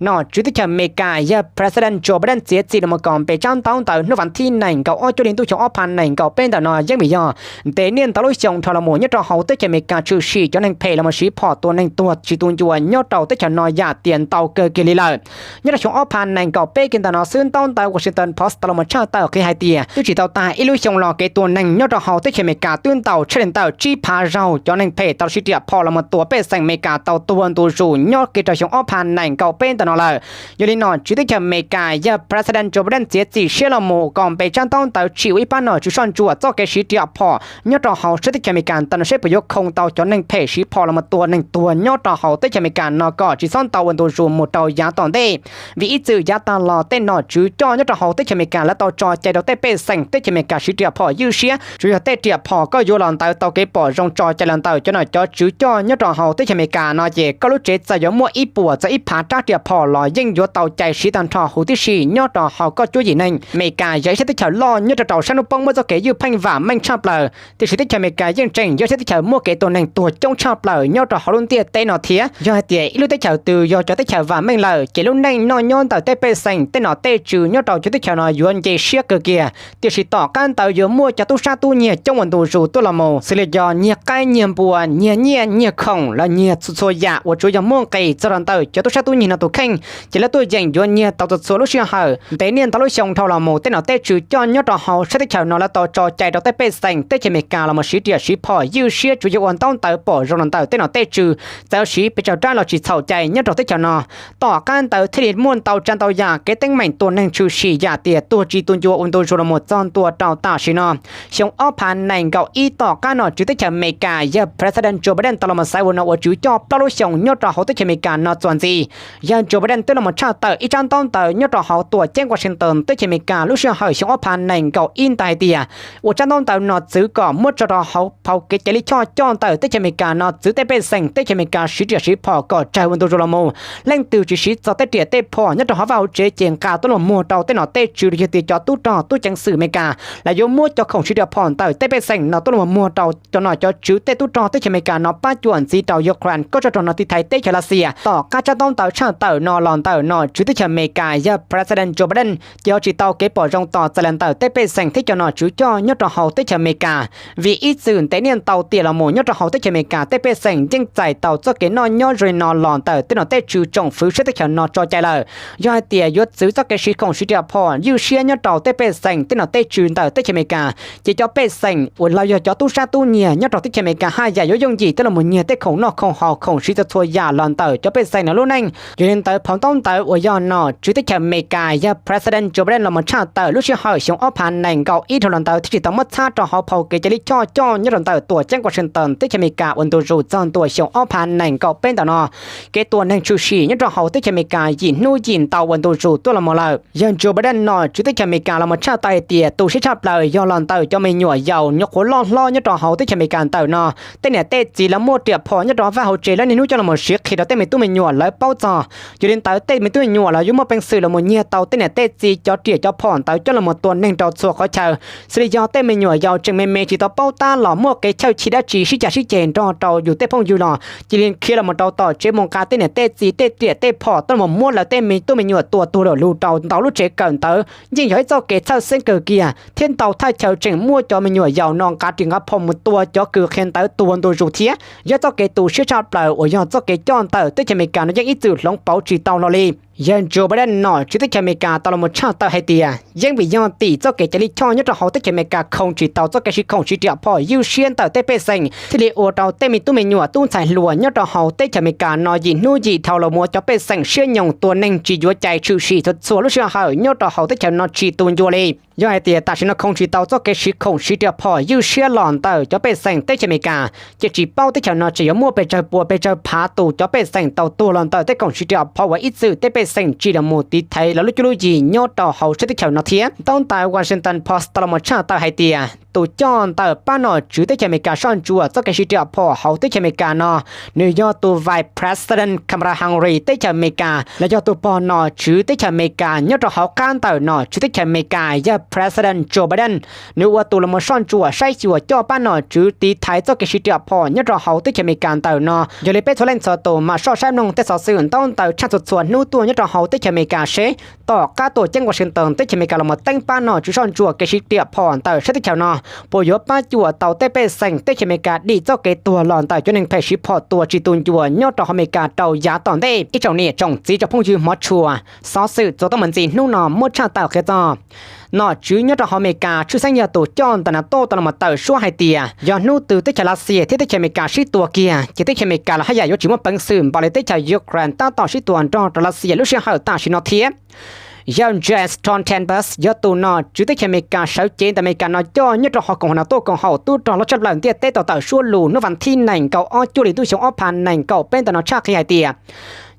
Nom tswv teb chaws Amelikas yog President Joe Biden txiav txim los mus kom npe tsab ntaub ntawv hnub vas thib nees nkaum ob cuaj hli ntuj xyoo ob phav nees nkaum peb ntawm no yeej vim yog ntev niaj ntau lub xyoo dhau los mus nyob rau hauv teb chaws Amelikas tshwm sim cov neeg phem los mus siv phom tua neeg tuag tsis tu ncua nyob rau teb chaws no yam tias ntau kawg kiag li lawm. Nyob rau xyoo ob phav nees nkaum peb kiag ntawm no xwb, ntaub ntawv Washington Post tau los mus tshaj tawm qhia hais tias twb tsis tau tag ib lub xyoo los kev tua neeg nyob rau hauv teb chaws Amelikas twb ntaus tshaj li ntawm tsib phav zaug cov neeg phem tau siv riam phom los mus tua pej xeem Amelikas tau tuag ntu zus nyob kiag rau xyoo ob phav nees nkaum peb ntawm no lawm. Yog li nom tswv teb chaws Amelikas yog President Joe Biden txiav txim siab los mus kom npe tsab ntaub ntawv tsim ua ib pab nom tswv soj ntsuam txoj kev siv riam phom nyob rau hauv sab teb chaws Amelikas ntawm no seb puas yuav khoo tau cov neeg phem siv phom los mus tua neeg tuag nyob rau hauv teb chaws Amelikas no kom tsis txhob ntau ua ntu zus mus rau yav tom ntej. Vim ib txwm yav tag los tej nom tswv coj nyob rau hauv teb chaws Amelikas lawv tau tso cai rau tej pej xeem teb chaws Amelikas siv riam phom ywj siab, tsuas yog tej riam phom koj yuav los ntawd tau kev pom zoo tso cai los ntawm cov nom cov tswv coj nyob rau hauv teb chaws Amelikas no ces koj lub tsev txawm yuav muaj ib puas txog ib phav rab riam phom los yeej yuav tau cai siv tag nrho huv tib si nyob rau hauv koj cuab yim neeg. Amelikas yog ib sab teb chaws loj nyob rau rau sab hnub poob muaj txoj kev ywj pheej vam meej tshaj plaws, tiam sis teb chaws Amelikas yeej tseem yog sab teb chaws muaj kev tua neeg tuag coob tshaj plaws nyob rau hauv lub ntiaj teb no thiab. Yog hais tias ib lub teb chaws twg yog cov teb chaws vam meej lawm ces lub neej noj nyob ntawm tej pej xeem tej nom tej tswv nyob rau cov teb chaws no yuav nce siab kawg kiag. Tiam sis tom qab ntawd yuav muaj cov tub sab tub nyiag coob ua ntu zus tuaj los mus, xws li yog nyiag qaib nyiag npua, nyiag nyiaj nyiag khoom los nyiag txhua txhua yam uas tsuas yog muaj nqis txog rau ntawm cov tub sab tub nyiag no tus kheej, ces lawv tuaj yeem yuav nyiag tau txhua txhua lub sij hawm. Ntev niaj ntau lub xyoo dhau los mus tej nom tej tswv coj nyob rau hauv sab teb chaws no lawv tau tso cai rau tej pej xeem teb chaws Amelikas los mus siv riam siv phom ywj siab tsuas yog ua ntaub ntawv pom zoo los ntawm tej nom tej tswv, txawm siv pes tsawg rab los tsis txhaum cai nyob rau teb chaws no. Tom qab ntawd thiaj li muaj ntau tsav ntau yam kev teeb meem tua neeg tshwm sim yam tias tuag tsis tu ncua ua ntu zus los mus txog ntua rau tam sim no. Xyoo ob phav nees nkaum ib tom qab nom tswv teb chaws Amelikas yog President Joe Biden tau los mus xaiv ua nom ua tswv coj plaub lub xyoo nyob rau hauv teb chaws Amelikas no txuas ntxiv, yog Joe Biden twb los mus tshaj tawm ib tsab ntaub ntawv nyob rau hauv tuam ceeb Washington teb chaws Amelikas lub sij hawm xyoo ob phav nees nkaum ib ntawd hais tias ua tsab ntaub ntawv no txwv kom muab tso rau hauv phau kev cai lij choj coj ntawm teb chaws Amelikas no txwv tej pej xeem teb chaws Amelikas siv riam siv phom kom tsawg ua ntu zus los mus. Leej twg tsis siv txog tej riam tej phom nyob rau hauv vaj hauv tsev ces nqa tuaj los muag rau tej nom tej tswv los yog tias cov tub rog tub ceev xwm Amelikas lawv yuav muab cov khoom siv riam phom ntawm tej pej xeem no tuaj los muag rau cov nom cov tswv tej tub rog teb chaws Amelikas no pab cuam ntxiv rau Ukraine kob tsov rog no tiv thaiv teb chaws Lav Xias. Tom qab tsab ntaub ntawv tshaj tawm no los ntawm nom tswv teb chaws Amelikas yog President Joe Biden ces ho tsis tau kev pom zoo tos txais los ntawm tej pej xeem thiab cov nom tswv coj nyob rau hauv teb chaws Amelikas, vim ib txwm ntev niaj ntau tiam los mus nyob rau hauv teb chaws Amelikas tej pej xeem yeej txais tau txoj kev noj nyob zoo li no los ntawm tej nom tej tswv tsoom fwv sab teb chaws no tso cai lawm. Yog hais tias yuav txwv txoj kev siv khoom siv riam phom ywj siab nyob rau tej pej xeem tej nom tej tswv ntawm teb chaws Amelikas, ces cov pej xeem uas los yog cov tub sab tub nyiag nyob rau teb chaws Amelikas haj yam yuav yooj yim coj los mus nyiag tej khoom noj khoom haus khoom siv txhua txhua yam los ntawm cov pej xeem no lub neej. Yog li ntawd phau ntaub ntawv uas yog nom tswv teb chaws Amelikas yog President Joe Biden los mus tshaj tawm lub sij hawm xyoo ob phav nees nkaum ib dhau los ntawd thiaj tsis tau muab txhab rau hauv phau kev cai lij choj coj nyob rau ntawm tuam ceeb Washington teb chaws Amelikas ua ntu zus txog ntua xyoo ob phav nees nkaum peb ntawm no. Kev tua neeg tshwm sim nyob rau hauv teb chaws Amelikas yim hnub yim ntau ua ntu zus tuaj los mus lawm. Yog Joe Biden nom tswv teb chaws Amelikas los mus tshaj tawm hais tias tu siab tshaj plaws yog los ntawm cov me nyuam yaus nyuam qhuav loj hlob nyob rau hauv teb chaws Amelikas ntawm no, tej niam tej txiv lawv muaj riam phom nyob rau vaj hauv tsev lawv niaj hnub coj los mus siv qhia rau tej me tub me nyuam lawv paub txog. Yog li ntawd tej me tub me nyuam lawv yuav muaj peev xwm los mus nyiag tau tej niam tej txiv cov riam cov phom ntawd coj los mus tua neeg rau txhua qhov chaw. Xws li yog tej me nyuam yaus tseem me me tsis tau paub tab los muaj kev chawj chim dab tsi sib cav sib ceg nrog rau yus tej phooj ywg los cia li khiav los mus rau tom tsev mus nqa tej niam tej txiv tej riam tej phom tuaj los mus muab lawv tej me tub me nyuam tua tuag lawm lug rau ntau lub tsev kawm ntawv yeej yog ib txoj kev txhawj xeeb kawg kiag thiab ntau thaj chaw tseem muaj cov me nyuam yaus no nqa riam nqa phom mus tua cov kws qhia ntawv tuag ntu zus thiab. Yog txoj kev tu siab tshaj plaws uas yog txoj kev coj ntawm teb chaws Amelikas no yeej ib txwm hloov pauv tsis tau hlo li. Yog Joe Biden nom tswv teb chaws Amelikas tau los mus tshaj tawm hais tias yeej vim yog tim txoj kev cai lij choj nyob rau hauv teb chaws Amelikas khoo tsis tau txoj kev siv khoom siv riam phom ywj siab ntawm tej pej xeem thiaj li ua rau tej me tub me nyuam tub ntxhais hluas nyob rau hauv teb chaws Amelikas no yim hnub yim dhau los mus ua cov pej xeem siab nyoos tua neeg tsis yuav cai tshwm sim txhua txhua lub sij hawm nyob rau hauv teb chaws no tsis tu ncua li. Yog hais tias tam sim no khoo tsis tau txoj kev siv khoom siv riam phom ywj siab los ntawm cov pej xeem teb chaws Amelikas ces tsis paub teb chaws no tseem yuav muaj pes tsawg pua pes tsawg phav tus cov pej xeem tau tuag los ntawm tej khoom siv riam phom uas ib txwm tej pej xeem tsim los mus tiv thaiv lawv lub cuab lub yig nyob rau hauv sab teb chaws no thiab. Ntaub ntawv Washington Post tau los mus tshaj tawm hais tias tus coj ntawm pab nom tswv teb chaws Amelikas soj ntsuam txoj kev siv riam phom hauv teb chaws Amelikas no nws yog tus Vice President Kamala Harris teb chaws Amelikas los yog tus pog nom tswv teb chaws Amelikas nyob rau hauv qab ntawm nom tswv teb chaws Amelikas yog President Joe Biden. Nws ua tus los mus soj ntsuam saib xyuas coj pab nom tswv tiv thaiv txoj kev siv riam phom nyob rau hauv teb chaws Amelikas ntawm no. Yog li peb txhua leej txhua tus mam soj saib mloog tej xov xwm ntaub ntawv tshaj txhua txhua hnub tuaj nyob rau hauv teb chaws Amelikas seb tom qab tuam ceeb Washington teb chaws Amelikas los mus teeb pab nom tswv soj ntsuam kev siv riam phom ntawm sab teb chaws no puas yuav pab cuam tau tej pej xeem teb chaws Amelikas dim txoj kev tuag los ntawm cov neeg phem siv phom tua tsis tu ncua nyob rau hauv Amelikas rau yav tom ntej. Ib tsoom niam tsoom txiv tsoom phooj ywg hmov tshua, xov xwm txuas tau mus ntxiv hnub no muab tshaj tawm qhia txog nom tswv nyob rau hauv Amelikas tshwj xeeb yog tus coj ntawm NATO tau los mus tawm suab hais tias yog hnub twg teb chaws Lav Xias thiab teb chaws Amelikas sib tua kiag ces teb chaws Amelikas los haj yam yuav tsis muaj peev xwm npaum li teb chaws Ukraine tab tom sib tua nrog rau Lav Xias lub sij hawm tam sim no thiab. Yawg Jens Stoltenberg yog tus nom tswv teb chaws Amelikas sawv cev ntawm Amelikas no coj nyob rau hauv koom haum NATO koom haum tub rog loj tshaj plaws ntiaj teb tau tawm suab lus hnub vas thib nees nkaum ob cuaj hli ntuj xyoo ob phav nees nkaum peb ntawm no tshaj qhia hais tias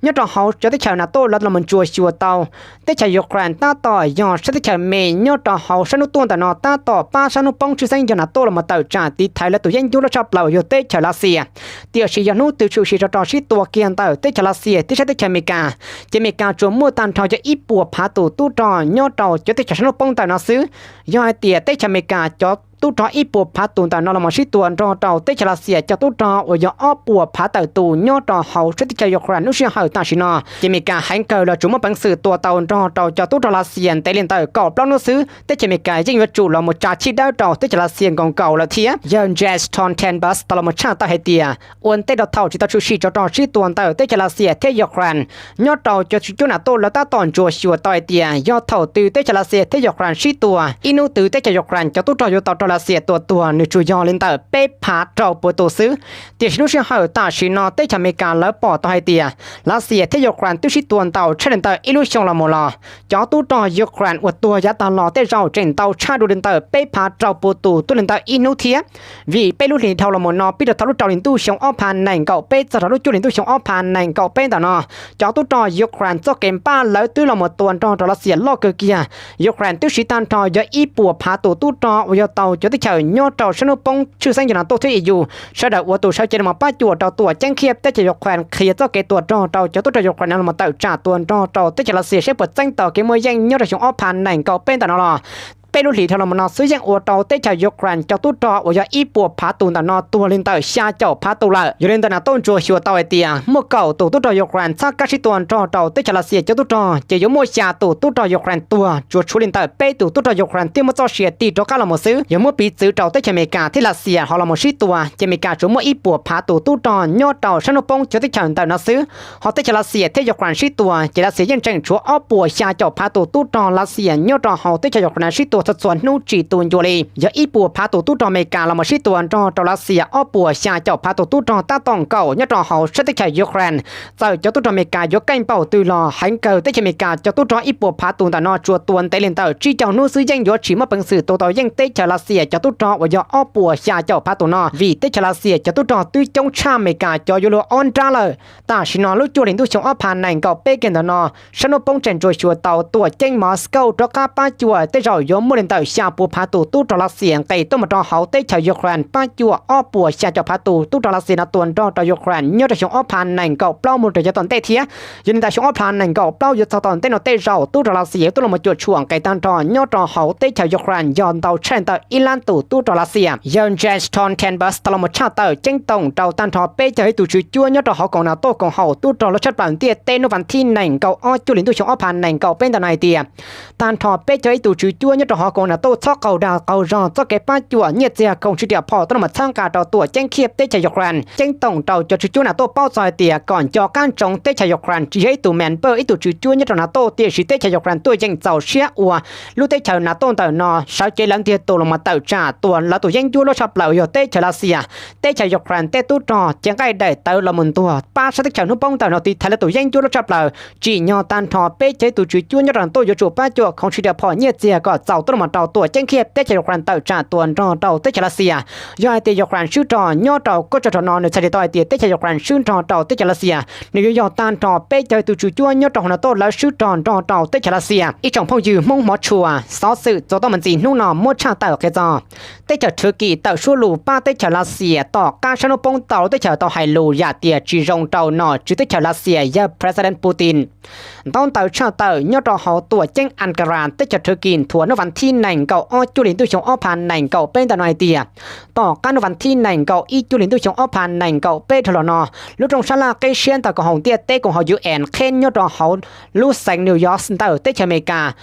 nyob rau hauv cov teb chaws NATO lawv los mus ntsuas xyuas tau teb chaws Ukraine tab tom yog sab teb chaws me nyob rau hauv sab hnub tuaj ntawm no tab tom pab sab hnub poob tshwj xeeb yog NATO los mus tawm tsam tiv thaiv lawv tus yeeb ncuab loj tshaj plaws uas yog teb chaws Lav Xias. Tiam sis yog hnub twg tshwm sim rau rau sib tua kiag ntawm teb chaws Lav Xias thiab sab teb chaws Amelikas ces Amelikas tsuas muaj tag nrho yog ib puas phav tus tub rog nyob rau cov teb chaws sab hnub poob ntawm no xwb. Yog hais tias teb chaws Amelikas cov tub rog ib puas phav tus ntawm no los mus sib tua nrog rau teb chaws Lav Xias cov tub rog uas yog ob puas phav tawm tus nyob rau hauv sab teb chaws Ukraine lub sij hawm tam sim no ces Amelikas heev kawg los tsuas muaj peev xwm tua tau nrog rau cov tub rog Lav Xias ntev li ntawm kaum plaub hnub xwb. Teb chaws Amelikas yeej yuav tsum los mus tsa chij dawb rau teb chaws Lav Xias nkaus nkaus lawm thiab. Yawg Jens Stoltenberg tau los mus tshaj tawm hais tias ua ntej rau thaum tsis tau tshwm sim rau rau sib tua ntawm teb chaws Lav Xias thiab Ukraine, nyob rau cov tswv cuab NATO lawv tab tom ntsuas xyuas tau hais tias yog thaum twg teb chaws Lav Xias thiab Ukraine sib tua, ib hnub twg teb chaws Ukraine cov tub rog yuav tau raug Lav Xias tua tuag nws tsuas yog li ntawm peb phav rau puas tus xwb. Tiam sis lub sij hawm tam sim no teb chaws Amelikas lawv pom tau hais tias Lav Xias thiab Ukraine twb sib tua ntau tshaj li ntawm ib lub xyoo los mus los, cov tub rog Ukraine uas tuag yav tag los tej zaum tseem ntau tshaj dua li ntawm peb phav rau puas tus tuaj li ntawm ib hnub thiab. Vim peb lub hlis dhau los mus no pib rau thaum lub rau hli ntuj xyoo ob phav nees nkaum peb txog rau lub cuaj hli ntuj xyoo ob phav nees nkaum peb ntawm no, cov tub rog Ukraine txoj kev npaj lawv twb los mus tua nrog rau Lav Xias loj kawg kiag. Ukraine twb siv tag nrho yog ib puas phav tus tub rog uas yog tau cov teb chaws nyob rau sab hnub poob tshwj xeeb yog NATO thiab E U, sawv daws ua tus sawv cev los pab cuam rau Tuam Ceeb Khiaj teb chaws Ukraine qhia txoj kev tua rog rau cov tub rog Ukraine no los tawm tsam tua nrog rau teb chaws Lav Xias seb puas txeeb tau kev muaj yeej nyob rau xyoo ob phav nees nkaum peb ntawm no los. Peb lub hlis dhau los mus no xwb yeej ua rau teb chaws Ukraine cov tub rog uas yog ib puas phav tus ntawm no tuag li ntawm xya caum phav tus lawm. Yog li ntawd NATO tsuas xyuas tau hais tias muaj kaum tus tub rog Ukraine txhab kab sib tua nrog rau teb chaws Lav Xias cov tub rog ces yuav muaj xya tus tub rog Ukraine tuag, tsuas tshuav li ntawm peb tus tub rog Ukraine thiaj muaj txoj sia tig rov qab los mus xwb. Yog muab piv txwv rau teb chaws Amelikas thiab Lav Xias ho los mus sib tua ces Amelikas tsuas muaj ib puas phav tus tub rog nyob rau sab hnub poob cov teb chaws ntawm no xwb. Ho teb chaws Lav Xias thiab Ukraine sib tua ces Lav Xias yeej tseem tshuav ob puas xya caum phav tus tub rog Lav Xias nyob rau hauv teb chaws Ukraine sib tua txhua txhua hnub tsis tu ncua li. Yog ib puas phav tus tub rog Amelikas los mus sib tua nrog rau Lav Xias ob puas xya caum phav tus tub rog tab tom nkaum nyob rau hauv sab teb chaws Ukraine. Txawm cov tub rog Amelikas yuav keej npaum twg los heev kawg teb chaws Amelikas cov tub rog ib puas phav tus ntawm no tsuas tua ntev li ntawm tsib caug hnub xwb yeej yuav tsis muaj peev xwm tua tau yeej teb chaws Lav Xias cov tub rog uas yog ob puas xya caum phav tus no, vim teb chaws Lav Xias cov tub rog twb coob tshaj Amelikas cov yuav luag ob nrab lawm. Tam sim no lub cuaj hlis ntuj xyoo ob phav nees nkaum peb kiag ntawm no, sab hnub poob tseem tsuas xyuas tau Tuam Ceeb Moscow rov qab pab cuam tej zaum yuav muaj li ntawm xya puas phav tus tub rog Lav Xias nqis tuaj mus rau hauv teb chaws Ukraine pab cuam ob puas xya caum phav tus tub rog Lav Xias no tua nrog rau Ukraine nyob rau xyoo ob phav nees nkaum plaub mus rau yav tom ntej thiab. Yog li ntawd xyoo ob phav nees nkaum plaub yuav txog tom ntej no tej zaum tub rog Lav Xias yuav tuaj los cuam tshuam nqis tag nrho nyob rau hauv teb chaws Ukraine yog ntau tshaj ntawm ib lab tus tub rog Lav Xias. Yawg Jens Stoltenberg tau los tshaj tawm ceeb toom rau tag nrho peb caug ib tus tswv cuab nyob rau hauv koom NATO koom haum tub rog loj tshaj plaws ntiaj teb hnub vas thib nees nkaum ob cuaj hlis ntuj xyoo ob phav nees nkaum peb ntawm no hais tias tag nrho peb caug ib tus tswv cuab nyob rau hauv koom NATO txhob qaug dag qaug zog txoj kev pab cuam nyiaj txiag khoom tswv riam phom tuaj los txhawb nqa rau Tuam Ceeb Khiaj teb chaws Ukraine. Ceeb toom rau cov tswv cuab NATO paub txog hais tias kom nco qab ntsoov teb chaws Ukraine tsis yog ib tug member ib tug tswv cuab nyob rau NATO tiam sis teb chaws Ukraine tuaj yeem txaus siab ua lub teb chaws NATO ntawm no sawv cev lawv ntiag tug los mus tawm tsam tua lawv tus yeeb ncuab loj tshaj plaws yog teb chaws Lav Xias. Teb chaws Ukraine tej tub rog cev nqaij daim tawv los mus ntuag pab sab teb chaws hnub poob ntawm no tiv thaiv lawv tus yeeb ncuab loj tshaj plaws. Tsim nyog tag nrho peb caug ib tus tswv cuab nyob rau NATO yuav tsum pab cuam khoom tswv riam phom nyiaj txiag kom txaus tuaj los mus rau Tuam Ceeb Khiaj teb chaws Ukraine tawm tsam tua nrog rau teb chaws Lav Xias. Yog hais tias Ukraine swb rog nyob rau koj tso rau no nws txhais li tau hais tias teb chaws Ukraine swb nrog rau teb chaws Lav Xias, nws yuav yog tag nrho peb caug ib tus tswv cuab nyob rau hauv NATO lawv swb rog nrog rau teb chaws Lav Xias. Ib tsoom phooj ywg Hmoob hmov tshua, xov xwm txuas tau me ntsis hnub no muab tshaj tawm qhia txog teb chaws Thwv Kis tawm suab lus pab teb chaws Lav Xias tom qab sab hnub poob tau lub teb chaws tau hais lus yam tias tsis zoo rau nom tswv teb chaws Lav Xias yawg President Putin. Ntaub ntawv tshaj tawm nyob rau hauv tuam ceeb Ankara teb chaws Thwv Kis nthuav hnub vas thib nees nkaum ob cuaj hli ntuj xyoo ob phav nees nkaum peb ntawm no hais tias tom qab hnub vas thib nees nkaum ib cuaj hli ntuj xyoo ob phav nees nkaum peb dhau los no, lub rooj sab laj qib siab ntawm koom haum ntiaj teb koom haum UN qheb nyob rau hauv lub xeev New York ntawm teb chaws Amelikas.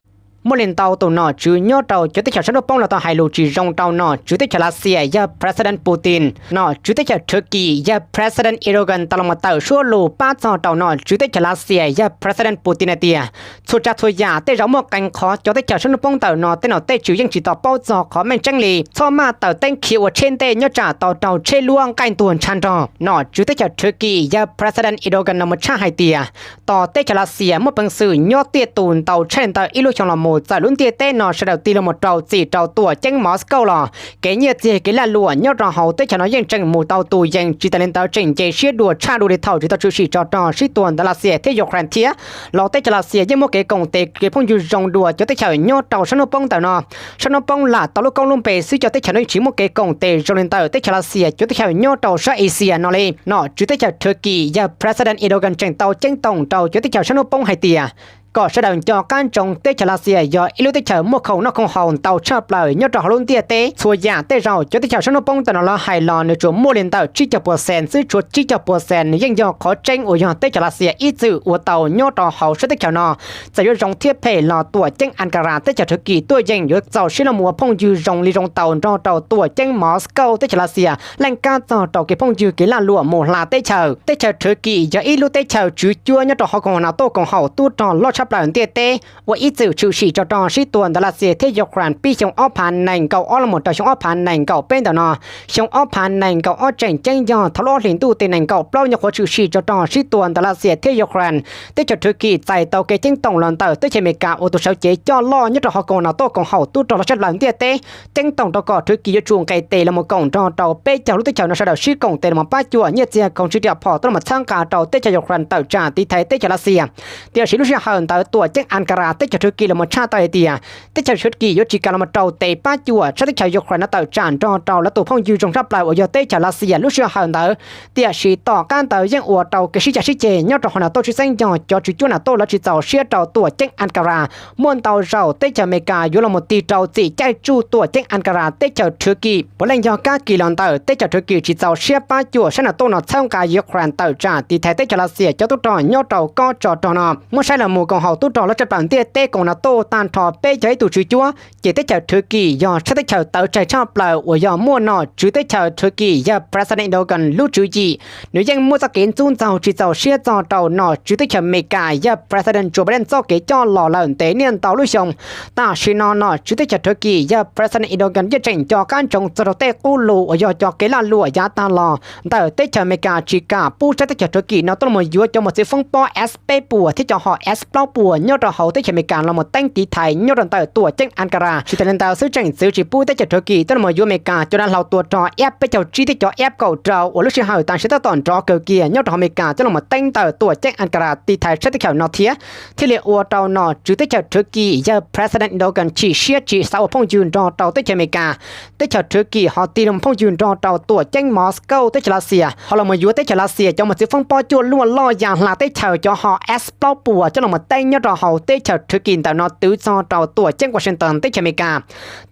Muaj li ntau tus nom tswv nyob rau cov teb chaws sab hnub poob los tau hais lus tsis zoo rau nom tswv teb chaws Lav Xias yawg President Putin. Nom tswv teb chaws Thwv Kis yawg President Erdogan tau los mus tawm suab lus pab txog rau nom tswv teb chaws Lav Xias yawg President Putin hais tias txhua tsav txhua yam tej zaum muaj qee qhov cov teb chaws sab hnub poob ntawm no tej nom tej tswv yeej tsis tau paub txog qhov meej tseeb li. Txhob maj taws teeb khiav ua tsheb ntej nyob tsam tau raug tsheb luab nqaij ntuag ntshav nrog. Nom tswv teb chaws Thwv Kis yawg President Erdogan los mus tshaj hais tias tos teb chaws Lav Xias muaj peev xwm nyob tiaj tus ntau tshaj ntawm ib lub xyoo los mus txawm lub ntiaj teb no sawv daws tig los mus rau txim rau tuam ceeb Moscow los kev nyiaj txiag kev lag luam nyob rau hauv teb chaws no yeej tseem mus tau tus yees, tsis tas li ntawd tseem nce siab dua tshaj dua li thaum tsis tau tshwm sim tsov rog sib tua ntawm Lav Xias thiab Ukraine thiab. Los teb chaws Lav Xias yeej muab kev koom tes kev phooj ywg zoo dua cov teb chaws nyob rau sab hnub poob ntawm no. Sab hnub poob lam tau lub koob lub npe xwb cov teb chaws no yeej tsis muaj kev koom tes zoo li ntawm teb chaws Lav Xias cov teb chaws nyob rau sab Asia no li. Nom tswv teb chaws Thwv Kis yawg President Erdogan tseem tau ceeb toom rau cov teb chaws sab hnub poob hais tias kom sawv daws nco qab ntsoov teb chaws Lav Xias yog ib lub teb chaws muaj khoom noj khoom haus ntau tshaj plaws nyob rau hauv lub ntiaj teb. Txhua yam tej zaum cov teb chaws sab hnub poob ntawm no lawv hais los nws tsuas muaj li ntawm tsib caug percent xwb, tshuav tsib caug percent nws yeej yog qhov tseeb uas yog teb chaws Lav Xias ib txwm ua tau nyob rau hauv sab teb chaws no. Txawm yuav zoo thiab phem los tuam ceeb Ankara teb chaws Thwv Kis tuaj yeem yuav txaus siab los mus ua phooj ywg zoo li zoo tau nrog rau tuam ceeb Moscow teb chaws Lav Xias leej kab txog rau kev phooj ywg kev lag luam mus hla teb chaws. Teb chaws Thwv Kis yog ib lub teb chaws tswv cuab nyob rau hauv koom haum NATO koom haum tub rog loj tshaj plaws ntiaj teb ua ib txwm tshwm sim rog rog sib tua ntawm Lav Xias thiab Ukraine pib xyoo ob phav nees nkaum ob los mus rau xyoo ob phav nees nkaum peb ntawm no. Xyoo ob phav nees nkaum ob tseem ceeb yog thaum lub ob hlis ntuj tim nees nkaum plaub nyuam qhuav tshwm sim rog rog sib tua ntawm Lav Xias thiab Ukraine. Teb chaws Thwv Kis txais tau kev ceeb toom los ntawm teb chaws Amelikas ua tus sawv cev coj loj nyob rau hauv koom Nato koom haum tub rog loj tshaj plaws ntiaj teb, ceeb toom rau kom Thwv Kis yuav tsum nqes tes los mus koom nrog rau peb caug lub teb chaws no sawv daws sib koom tes los pab cuam nyiaj txiag koom tswv riam phom tuaj los txhawb nqa rau teb chaws Ukraine tawm tsam tiv thaiv teb chaws Lav Xias. Tiam sis lub sij hawm ntawd tuam ceeb Ankara teb chaws Thwv Kis los mus tshaj tawm hais tias teb chaws Thwv Kis yuav tsis kam los mus rau tes pab cuam sab teb chaws Ukraine no tawm tsam nrog rau lawv tus phooj ywg zoo tshaj plaws uas yog teb chaws Lav Xias lub sij hawm ntawd. Tiam sis tom qab ntawd yeej ua rau kev sib cav sib ceg nyob rau hauv Nato tshwj xeeb yog cov tswv cuab Nato lawv tsis txaus siab rau tuam ceeb Ankara. Muaj ntau zaus teb chaws Amelikas yuav los mus tig rau txim caij tsuj tuam ceeb Ankara teb chaws Thwv Kis. Puav leej yog kab kis los ntawm teb chaws Thwv Kis tsis txaus siab pab cuam sab Nato no txhawb nqa Ukraine tawm tsam tiv thaiv teb chaws Lav Xias cov tub rog nyob rau kob tsov rog no. Muab saib los mus koom haum tub rog loj tshaj plaws ntiaj teb koom Nato tag nrho peb caug ib tus tswv cuab, ces teb chaws Thwv Kis yog sab teb chaws tawv tsam tshaj plaws uas yog muaj nom tswv teb chaws Thwv Kis yog President Erdogan lub tswv yim. Nws yeej muaj txoj kev ntxub ntxaug tsis txaus siab txog rau nom tswv teb chaws Amelikas yog President Joe Biden txoj kev coj los lawm ntev niaj ntau lub xyoo. Tam sim no nom tswv teb chaws Thwv Kis yog President Erdogan yeej tseem nco qab ntsoov txog rau tej qub lus uas yog cov kev lag luam yav tag los ntawm teb chaws Amelikas tsis kam pub sab teb chaws Thwv Kis no tuaj los yuav cov mos txwv foob pob S peb puas thiab cov hom S plaub puas nyob rau hauv teb chaws Amelikas los mus teeb tiv thaiv nyob rau ntawm tuam ceeb Ankara. Tsis tas li ntawd xwb tseem txwv tsis pub teb chaws Thwv Kis tuaj los yuav Amelikas cov dav hlau tua rog F peb caug tsib thiab cov F kaum rau uas lub sij hawm tam sim tab tom nrov kawg kiag nyob rau hauv Amelikas coj los teeb ntawm tuam ceeb Ankara tiv thaiv sab teb chaws no thiab. Thiaj li ua rau nom tswv teb chaws Thwv Kis yog President Erdogan chim siab tsis xav ua phooj ywg nrog rau teb chaws Amelikas. Teb chaws Thwv Kis ho tig los phooj ywg nrog rau tuam ceeb Moscow teb chaws Lav Xias, ho los mus yuav teb chaws Lav Xias cov mos txwv foob pob cuaj luaj loj ya hla teb chaws cov hom S plaub puas coj los teeb nyob rau hauv teb chaws Thwv Kis ntawm no twv txog rau tuam ceeb Washington teb chaws Amelikas.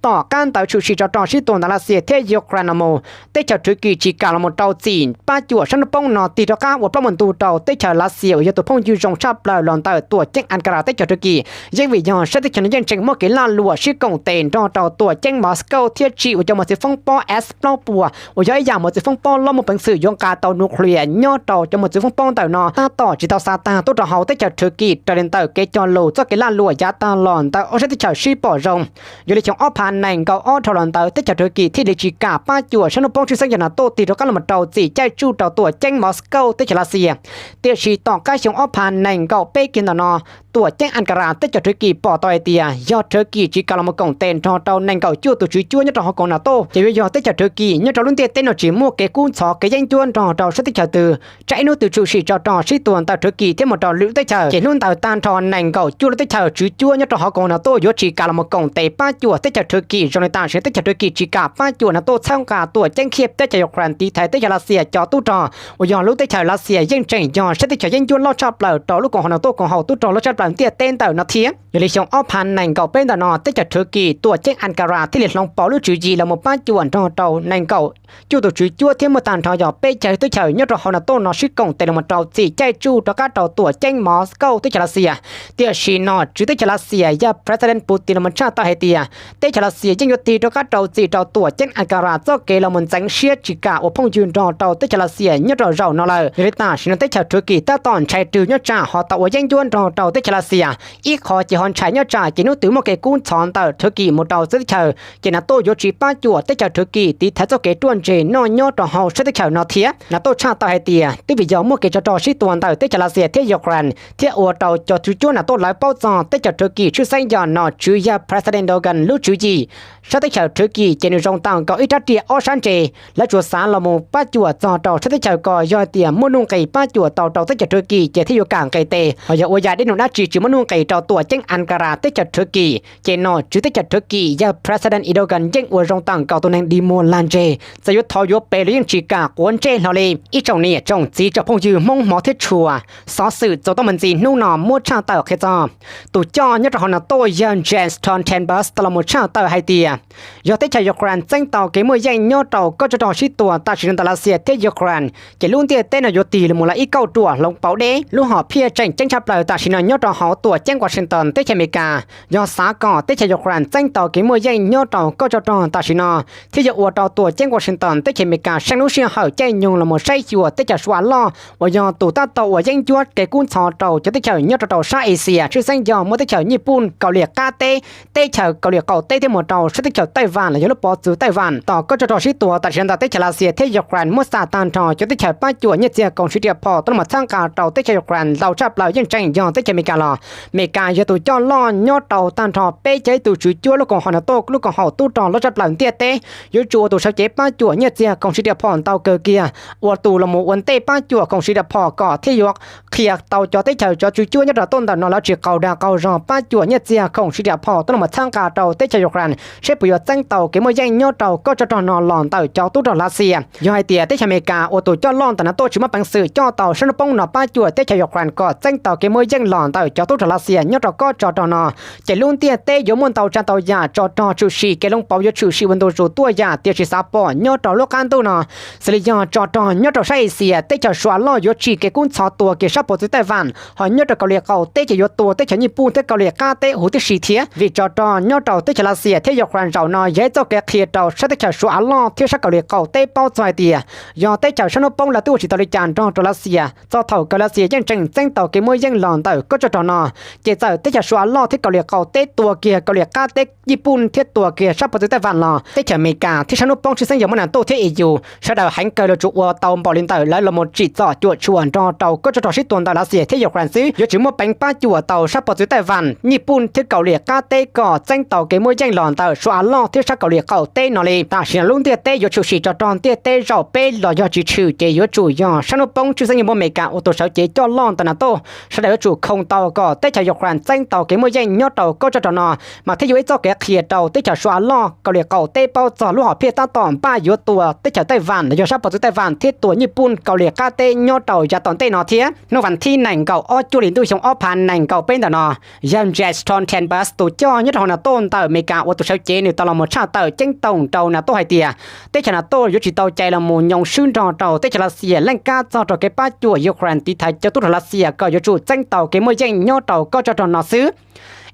Tom qab ntawd tshwm sim rog rog sib tua ntawm Lav Xias thiab Ukraine los mus, teb chaws Thwv Kis tsis kam los mus rau txim pab cuam sab hnub poob no tig rov qab ua plaub mus ntug rau teb chaws Lav Xias uas yog tus phooj ywg zoo tshaj plaws los ntawm tuam ceeb Ankara teb chaws Thwv Kis. Yeej vim yog sab teb chaws no yeej tseem muaj kev lag luam sib koom tes nrog rau tuam ceeb Moscow thiab tsim ua cov mos txwv foob pob S plaub puas uas yog ib yam mos txwv foob pob loj muaj peev xwm yuav nqa tau nuclear nyob rau cov mos txwv foob pob ntawm no tab tom tsis tau xa tag tuaj rau hauv teb chaws Thwv Kis raws li ntawm kev cog lus txoj kev lag luam yav tag los ntawm ob sab teb chaws sib pom zoo. Yog li xyoo ob phav nees nkaum ob dhau los ntawd teb chaws Thwv Kis thiaj li tsis kam pab cuam sab hnub poob tshwj xeeb yog Nato tig rov qab los mus rau txim caij tsuj rau tuam ceeb Moscow teb chaws Lav Xias. Tiam sis tom qab xyoo ob phav nees nkaum peb kiag ntawm no, tuam ceeb Ankara teb chaws Thwv Kis pom tau hais tias yog Thwv Kis tsis kam los mus koom tes nrog rau nees nkaum cuaj tus tswv cuab nyob rau hauv koom Nato ces yuav yog teb chaws Thwv Kis nyob rau lub ntiaj teb no tsis muaj kev kub ntxhov kev yeeb ncuab nrog rau sab teb chaws twg. Tsam ib hnub twg tshwm sim rog rog sib tua ntawm Thwv Kis thiab mus rau lwm lub teb chaws ces hnub ntawd tag nrho nees nkaum cuaj lub teb chaws tswv cuab nyob rau hauv koom Nato yuav tsis kam los mus koom tes pab cuam teb chaws Thwv Kis zoo li tam sim no teb chaws Thwv Kis tsis kam pab cuam Nato txhawb nqa tuam ceeb Khiav teb chaws Ukraine tiv thaiv teb chaws Lav Xias cov tub rog uas yog lub teb chaws Lav Xias yeej tseem yog sab teb chaws yeeb ncuab loj tshaj plaws rau lub koom haum Nato koom haum tub rog loj tshaj plaws ntiaj teb ntawm no thiab. Yog li xyoo ob phav nees nkaum peb ntawm no teb chaws Thwv Kis tuam ceeb Ankara thiaj li hloov pauv lub tswv yim los mus pab cuam nrog rau nees nkaum cuaj tus tswv cuab thiab muaj tag nrho yog peb caug teb chaws nyob rau hauv Nato no sib koom tes los mus rau txim caij tsuj rov qab rau tuam ceeb Moscow teb chaws Lav Xias. Tiam sis nom tswv teb chaws Lav Xias yog President Putin los mus tshaj tawm hais tias teb chaws Lav Xias yeej yuav tig rov qab rau txim rau tuam ceeb Ankara txoj kev los mus ntxeev siab tsis kam ua phooj ywg nrog rau teb chaws Lav Xias nyob rau zaum no lawm. Yog li tam sim no teb chaws Thwv Kis tab tom ntshai rwg nyob tsam ho tau ua yeeb ncuab nrog rau teb chaws Lav Xias. Ib qho ces ho ntshai nyob tsam ces hnub twg muaj kev kub ntxhov ntawm Thwv Kis mus rau txawv teb chaws ces Nato yuav tsis pab cuam teb chaws Thwv Kis tiv thaiv txoj kev ruaj ntseg noj nyob rau hauv sab teb chaws no thiab. Nato tshaj tawm hais tias twb vim yog muaj kev tsov rog sib tua ntawm teb chaws Lav Xias thiab Ukraine thiab ua rau cov tswv cuab Nato lawv paub txog teb chaws Thwv Kis tshwj xeeb yog nom tswv yog President Erdogan lub tswv yim. Sab teb chaws Thwv Kis ces nws zoo tau nkaus ib rab riam ob sab ntse, lawv tsuas xav los mus pab cuam txog rau sab teb chaws ko yog hais tias muaj nuj nqis pab cuam tau rau teb chaws Thwv Kis ces thiaj yuav kam nqes tes, ho yog ua yam dej num dab tsi tsis muaj nuj nqis rau tuam ceeb Ankara teb chaws Thwv Kis ces nom tswv teb chaws Thwv Kis yog President Erdogan yeej ua zoo tau nkaus tus neeg dig muag lag ntseg, txawm yuav thov yuav pes los yeej tsis kam quav ntsej hlo li. Ib tsoom niam tsoom txiv tsoom phooj ywg Hmoob hmov thiab tshua, xov xwm txuas tau me ntxiv hnub no muab tshaj tawm qhia txog tus coj nyob rau hauv Nato yog Jens Stoltenberg tau los mus tshaj tawm hais tias yog teb chaws Ukraine txeeb tau kev muaj yeej nyob rau kob tsov rog sib tua tam sim no ntawm Lav Xias thiab Ukraine ces lub ntiaj teb no yuav tig los mus lawm ib kauj ruam hloov pauv deb. Lub hom phiaj tseem ceeb tshaj plaws tam sim no nyob hauv tuam ceeb Washington teb chaws Amelikas yog xav kom teb chaws Ukraine txeeb tau kev muaj yeej nyob rau kob tsov rog tam sim no, thiab yuav ua rau tuam ceeb Washington teb chaws Amelikas seej lub sij hawm caij nyoog los mus saib xyuas teb chaws Suav loj uas yog tus tab tom ua yeeb ncuab kev kub ntxhov rau cov teb chaws nyob rau rau sab Asia, tshwj xeeb yog muaj teb chaws Nyij Pooj, Kaus Lim Qab teb, teb chaws Kaus Lim Qaum teb thiab mus rau sab teb chaws Taiwan los yog lub pov txwv Taiwan. Tom kob tsov rog sib tua tam sim no ntawm teb chaws Lav Xias thiab Ukraine muab xa tag nrho cov teb chaws pab cuam nyiaj txiag khoom siv riam phom tuaj los mus txhawb nqa rau teb chaws Ukraine ntau tshaj plaws yeej tseem yog teb chaws Amelikas los. Amelikas yog tus coj loj nyob rau tag nrho peb caug ib tus tswv cuab lub koom haum NATO, lub koom haum tub rog loj tshaj plaws ntiaj teb, yuav tsum ua tus sawv cev pab cuam nyiaj txiag khoom siv riam phom ntau kawg kiag, ua tus los mus ua ntej pab cuam khoom siv riam phom kom thiaj yuav qhia tau cov teb chaws cov tswv cuab nyob rau tuaj ntawm no lawv tsis qaug dag qaug zog pab cuam nyiaj txiag khoom siv riam phom tuaj los mus txhawb nqa rau teb chaws Ukraine seb puas yuav txeeb tau kev muaj yeej nyob rau kob tsov rog no los ntawm cov tub rog Lav Xias. Yog hais tias teb chaws Amelikas ua tus coj loj ntawm NATO tsis muaj peev xwm coj tau sab hnub poob no pab cuam teb chaws Ukraine kom txeeb tau kev muaj yeej los ntawm cov tub rog Lav Xias nyob rau kob tsov rog no, ces lub ntiaj teb yuav muaj ntau tsav ntau yam tsov rog tshwm sim, kev hloov pauv yuav tshwm sim ua ntu zus tuaj yam tiam sis xav pom nyob rau lub qab ntuj no, xws li yog tsov rog nyob rau sab Asia, teb chaws Suav loj yuav tsim kev kub ntxhov tua kiag sab pov txwv Taiwan, ho nyob rau Kaus Lim Qaum teb ces yuav tua teb chaws Nyij Pooj thiab Kaus Lim Qab teb huv tib si thiab. Vim tsov rog nyob rau teb chaws Lav Xias thiab Ukraine zaum no yog ib txoj kev qhia rau sab teb chaws Suav loj thiab sab Kaus Lim Qaum teb paub txog hais tias yog teb chaws sab hnub poob lawv twb ua tsis tau li cas nrog rau Lav Xias, txog thaum kawg Lav Xias yeej tseem txeeb tau kev muaj yeej los ntawm kob tsov rog no. Ces txawm teb chaws Suav loj thiab Kaus Lim Qaum teb tua kiag Kaus Lim Qab teb, Nyij Pooj thiab tua kiag sab pov txwv Taiwan los, teb chaws Amelikas thiab sab hnub poob tshwj xeeb yog muaj NATO thiab E U sawv daws heev kawg los tsuas ua tau npaum li ntawm lawv los mus tsim txom cuam tshuam nrog rau kob tsov rog sib tua ntawm Lav Xias thiab Ukraine xwb, yuav tsis muaj peev pab cuam tau sab pov txwv Taiwan, Nyij Pooj thiab Kaus Lim Qab teb kom txeeb tau kev muaj yeej los ntawm Suav loj thiab sab Kaus Lim Qaum teb no li. Tam sim no lub ntiaj teb yuav tshwm sim tsov rog ntiaj teb zaum peb los yog tsis tshwm ces yuav tsum yog sab hnub poob tshwj xeeb yog muaj Amelikas ua tus sawv cev coj loj ntawm NATO, sawv daws yuav tsum khoom tau kom teb chaws Ukraine txeeb tau kev muaj yeej nyob rau kob tsov rog no, mas thiaj yuav ib txoj kev qhia rau teb chaws Suav loj Kaus Lim Qaum teb paub txog lub hom phiaj tab tom npaj yuav tua teb chaws Taiwan los yog sab pov txwv Taiwan thiab tua Nyij Pooj Kaus Lim Qab teb nyob rau yav tom ntej no thiab. Hnub vas thib nees nkaum ob cuaj hli ntuj xyoo ob phav nees nkaum peb ntawm no, yawg Jens Stoltenberg tus coj nyob rau hauv NATO ntawm Amelikas ua tus sawv cev nws tau los mus tshaj tawm ceeb toom rau NATO hais tias teb chaws NATO yuav tsis tau cai los mus nyoos swb nrog rau teb chaws Lav Xias leej kab txog rau kev pab cuam Ukraine tiv thaiv cov tub rog Lav Xias kom yuav tsum txeeb tau kev muaj yeej nyob rau kob tsov rog no xwb.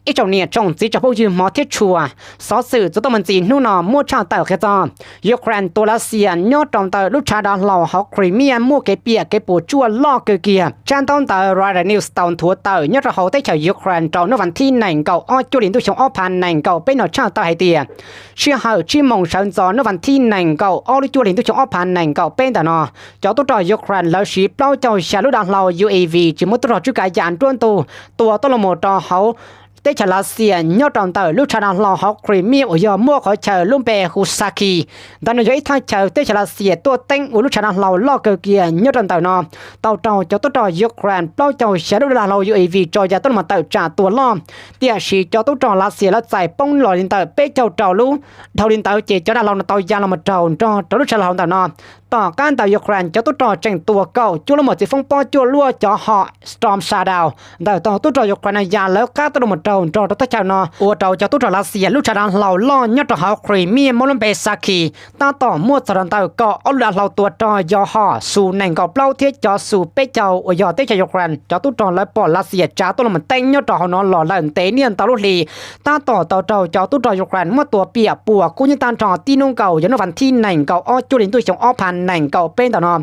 Ib tsoom niam tsoom txiv tsoom phooj ywg hmov thiab tshua, xov xwm txuas tuaj mus ntxiv hnub no muab tshaj tawm qhia txog Ukraine tua Lav Xias nyob rau ntawm lub tshav dav hlau hauv Crimea muaj kev piam kev puas tsuaj loj kawg kiag. Tsab ntaub ntawv Reuters News tau nthuav tawm nyob rau hauv teb chaws Ukraine rau hnub vas thib nees nkaum ob cuaj hli ntuj xyoo ob phav nees nkaum peb no tshaj tawm hais tias sij hawm tsib moos sawv ntxov hnub vas thib nees nkaum ob lub cuaj hli ntuj xyoo ob phav nees nkaum peb ntawm no, cov tub rog Ukraine lawv siv plaub caug xya lub dav hlau UAV tsis muaj tub rog tswj kav yam nruab ntug tua tuaj los mus rau hauv teb chaws Lav Xias nyob rau ntawm lub tshav dav hlau hauv Crimea uas yog muaj qhov chaw lub npe hu Saki. Ntawm no yog ib thaj chaw teb chaws Lav Xias tuaj teeb ua lub tshav dav hlau loj kawg kiag nyob rau ntawm no, tau raug cov tub rog Ukraine plaub caug xya lub dav hlau UAV tso ya tuaj los mus tawm tsam tua loj. Tiam sis cov tub rog Lav Xias lawv txais poob los li ntawm peb caug rau lub. Dhau li ntawd ces cov dav hlau no tau ya los mus raug nrog rau lub tshav dav hlau ntawm no. Tom qab ntawd Ukraine cov tub rog tseem tua kaum cuaj lub mos txiv foob pob cuaj luaj cov hom Storm Shadow ntawm tog tub rog Ukraine no ya lawv qab tuaj los mus raug nrog rau thaj chaw no, ua rau cov tub rog Lav Xias lub tshav dav hlau loj nyob rau hauv Crimea muaj lub npe Saki tab tom muaj txog rau ntawm kaum ob lub dav hlau tua rog yog hom Su nees nkaum plaub thiab cov Su peb caug uas yog teb chaws Ukraine cov tub rog lawv pom Lav Xias tsav tuaj los mus teeb nyob rau hauv no los lawm ntev niaj ntau lub hli, tab tom tau raug cov tub rog Ukraine muab tua piam puas kub hnyiab tag nrho tib hnub nkaus yog hnub vas thib nees nkaum ob cuaj hli ntuj xyoo ob phav nees nkaum peb ntawm no.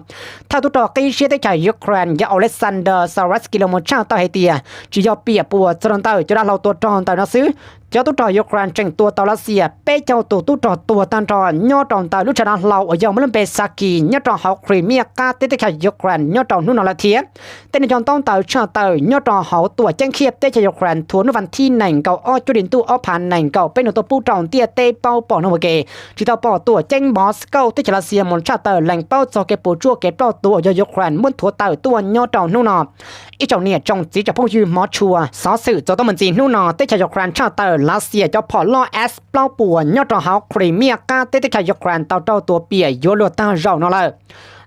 Thawj tub rog qib siab teb chaws Ukraine yog Oleksandr Syrsky los mus tshaj tawm hais tias tsis yog piam puas txog rau ntawm cov dav hlau tua rog ntawm no xwb, cov tub rog Ukraine tseem tua tau Lav Xias peb caug tus tub rog tuag tag nrho nyob rau ntawm lub tshav dav hlau uas yog muaj lub npe Saki nyob rau hauv Crimea qab teb teb chaws Ukraine nyob rau hnub no lawm thiab. Tej neeg coj ntaub ntawv tshaj tawm nyob rau hauv tuam ceeb Kyiv teb chaws Ukraine thaum hnub vas thib nees nkaum ob cuaj hli ntuj ob phav nees nkaum peb no tuaj pub rau ntiaj teb paub pom no ua ke, tsis tau pom tuam ceeb Moscow teb chaws Lav Xias mus tshaj tawm lees paub txog kev puas tsuaj kev ploj tuag uas yog Ukraine muab nthuav tawm tuaj nyob rau hnub no. Ib tsoom niam tsoom txiv tsoom phooj ywg hmov tshua, xov xwm txuas tuaj mus ntxiv hnub no teb chaws Ukraine tshaj tawm Lav Xias cov phom loj S plaub puas nyob rau hauv Crimea qab teb teb chaws Ukraine tau raug tua piam yuav luag tag zaum no lawm.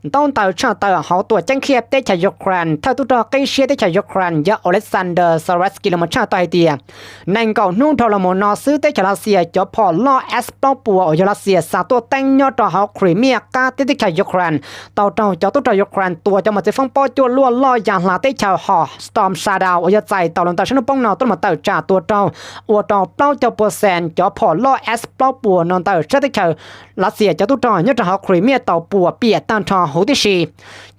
Ntaub ntawv tshaj tawm hauv tuam ceeb Kyiv teb chaws Ukraine, thawj tub rog qib siab teb chaws Ukraine yog Oleksandr Syrskyi los mus tshaj tawm hais tias nees nkaum hnub dhau los mus no xwb teb chaws Lav Xias cov phom loj S plaub puas uas yog Lav Xias xa tuaj teeb nyob rau hauv Crimea qab teb teb chaws Ukraine tau raug cov tub rog Ukraine tua cov mos txwv foob pob cuaj luaj loj ya hla teb chaws hom Storm Shadow uas yog txais tau los ntawm sab hnub poob no tuaj los mus tawm tsam tua raug ua rau plaub caug percent cov phom loj S plaub puas no ntawm sab teb chaws Lav Xias cov tub rog nyob rau hauv Crimea tau puas piam tag nrho huv tib si.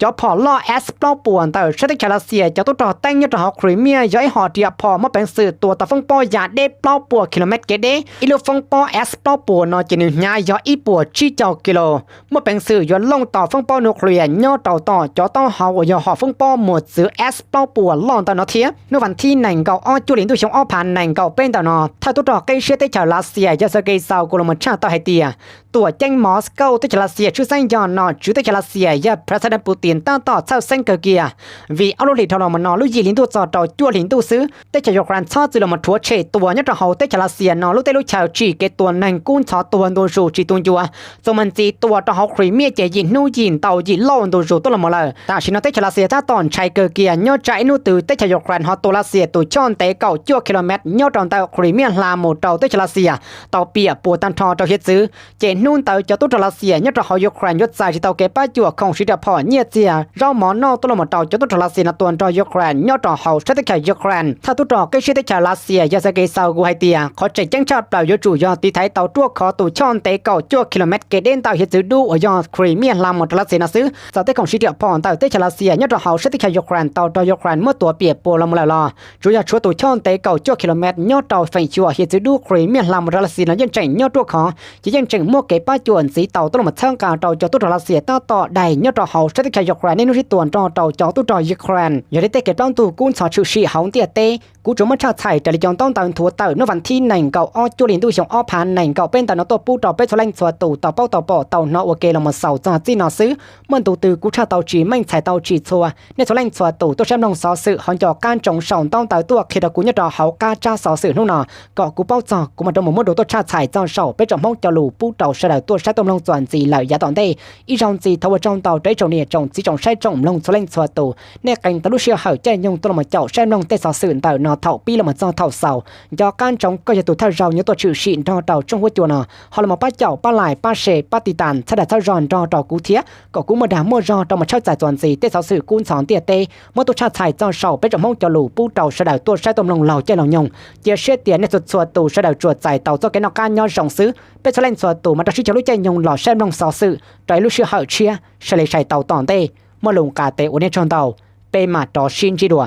Cov phom loj S plaub puas ntawm sab teb chaws Lav Xias cov tub rog teeb nyob rau hauv Crimea yog ib hom riam phom muaj peev xwm tua tau foob pob ya deb plaub puas kilomev kev deb. Ib lub foob pob S plaub puas no ces nws hnyav yog ib puas tsib caug kis lus, muaj peev xwm yuav looj tau foob pob nuclear nyob rau tom cov taub hau uas yog hom foob pob mos txwv S plaub puas loj ntawm no thiab. Hnub vas thib nees nkaum ob cuaj hli ntuj xyoo ob phav nees nkaum peb ntawm no, thawj tub rog qib siab teb chaws Lav Xias yog Sergei Shoigu los mus tshaj tawm hais tias tuam ceeb Moscow teb chaws Lav Xias tshwj xeeb yog nom tswv teb chaws Lav Xias yog President Putin tab tom txhawj xeeb kawg kiag, vim ob lub hlis dhau los mus no lub yim hli ntuj txog rau cuaj hlis ntuj xwb teb chaws Ukraine txhob txwm los mus rhuav tshem tua nyob rau hauv teb chaws Lav Xias no lub teb lub chaw tsim kev tua neeg kub ntxhov tuag ntu zus tsis tu ncua. Txuas mus ntxiv tua rau hauv Crimea ces yim hnub yim ntau yim lauj ntu zus tuaj los mus lawm. Tam sim no teb chaws Lav Xias tab tom ntshai kawg kiag nyob tsam ib hnub twg teb chaws Ukraine ho tua Lav Xias tus choj ntev kaum cuaj kilomev nyob rau ntawm Crimea hla mus rau teb chaws Lav Xias tau piam puas tag nrho rau hiav txwv, ces hnub ntawd cov tub rog Lav Xias nyob rau hauv Ukraine yuav txais tsis tau kev pab cuam khoom siv riam phom nyiaj txiag zaub mov noj tuaj los mus rau cov tub rog Lav Xias no tua nrog Ukraine nyob rau hauv sab teb chaws Ukraine. Thawj tub rog qib siab teb chaws Lav Xias yog Sergei Shoigu hais tias qhov tseem ceeb tshaj plaws yuav tsum yog tiv thaiv tau ruaj khov tus choj ntev kaum cuaj kilomev kev deb ntawm hiav txwv dub uas yog Crimea hla mus rau Lav Xias no xwb. Txawm tej khoom siv riam phom ntawm teb chaws Lav Xias nyob rau hauv sab teb chaws Ukraine tau raug Ukraine muab tua piam puas los mus lawm los tsuas yog tshuav tus choj ntev kaum cuaj kilomev nyob rau feem xyuam hiav txwv dub Crimea hla mus rau Lav Xias no yeej tseem nyob ruaj khov, ces yeej tseem muaj kev pab cuam ntxiv tau tuaj los mus txhawb nqa rau cov tub rog Lav Xias tab tom daig nyob rau hauv sab teb chaws Ukraine niaj hnub sib tua nrog rau cov tub rog Ukraine. Yog li tej kev plaub ntug kub ntxhov tshwm sim hauv ntiaj teb kuv tsuas muab tshaj txhais raws li cov ntaub ntawv nthuav tawm hnub vas thib nees nkaum ob cuaj hli ntuj xyoo ob phav nees nkaum peb ntawm no tuaj pub rau peb txhua leej txhua tus tau paub tau pom tau hnov ua ke los mus xaus txog txij no xwb. Muaj ntu twg kuv tshaj tau tsis meej txhais tau tsis txhua, nej txhua leej txhua tus tuaj saib mloog xov xwm ho nco qab ntsoov sau ntaub ntawv tuaj qhia rau kuv nyob rau hauv qab tsab xov xwm hnub no kom kuv paub txog kuv mam rov mus muab dua tuaj tshaj txhais txog saum peb tsoom Hmoob cov lus pub rau sawv daws tuaj saib tuaj mloog txuas ntxiv lawm yav tom ntej. Ib zaug ntxiv thov ua tsaug ntau rau ib tsoom niam tsoom txiv tsoom saib tsoom mloog txhua leej txhua tus, nej qee tau lub sij hawm caij nyoog tuaj los mus caum saib mloog tej xov xwm ntawm no thaum pib los mus txog thaum xaus. Nco qab ntsoov koj yog tus thawj zaug yuav tuaj tshwm sim nrog rau tshooj huab cua no, ho los mus pab caum pab like pab share pab tiv tas txhawb dag txhawb zog nrog rau kuv thiab kom kuv muaj dag muaj zog rau mus tshawb txais txuas ntxiv tej xov xwm kub ntxhov ntiaj teb muab tuaj tshaj txhais txog saum peb tsoom Hmoob cov lus pub rau sawv daws tuaj saib tuaj mloog laug caij laug nyoog. Cia siab tias nej txhua txhua tus sawv daws tsuas txais tau txoj kev noj qab nyob zoo xwb. Peb txhua leej txhua tus mam rau sib cog lub caij nyoog los saib mloog xov xwm rau ib lub sij hawm tshiab. Sawv li sai tau tom ntej, muaj lus nqa tes ua nej tsaug ntau, peb mam rov sib ntsib dua.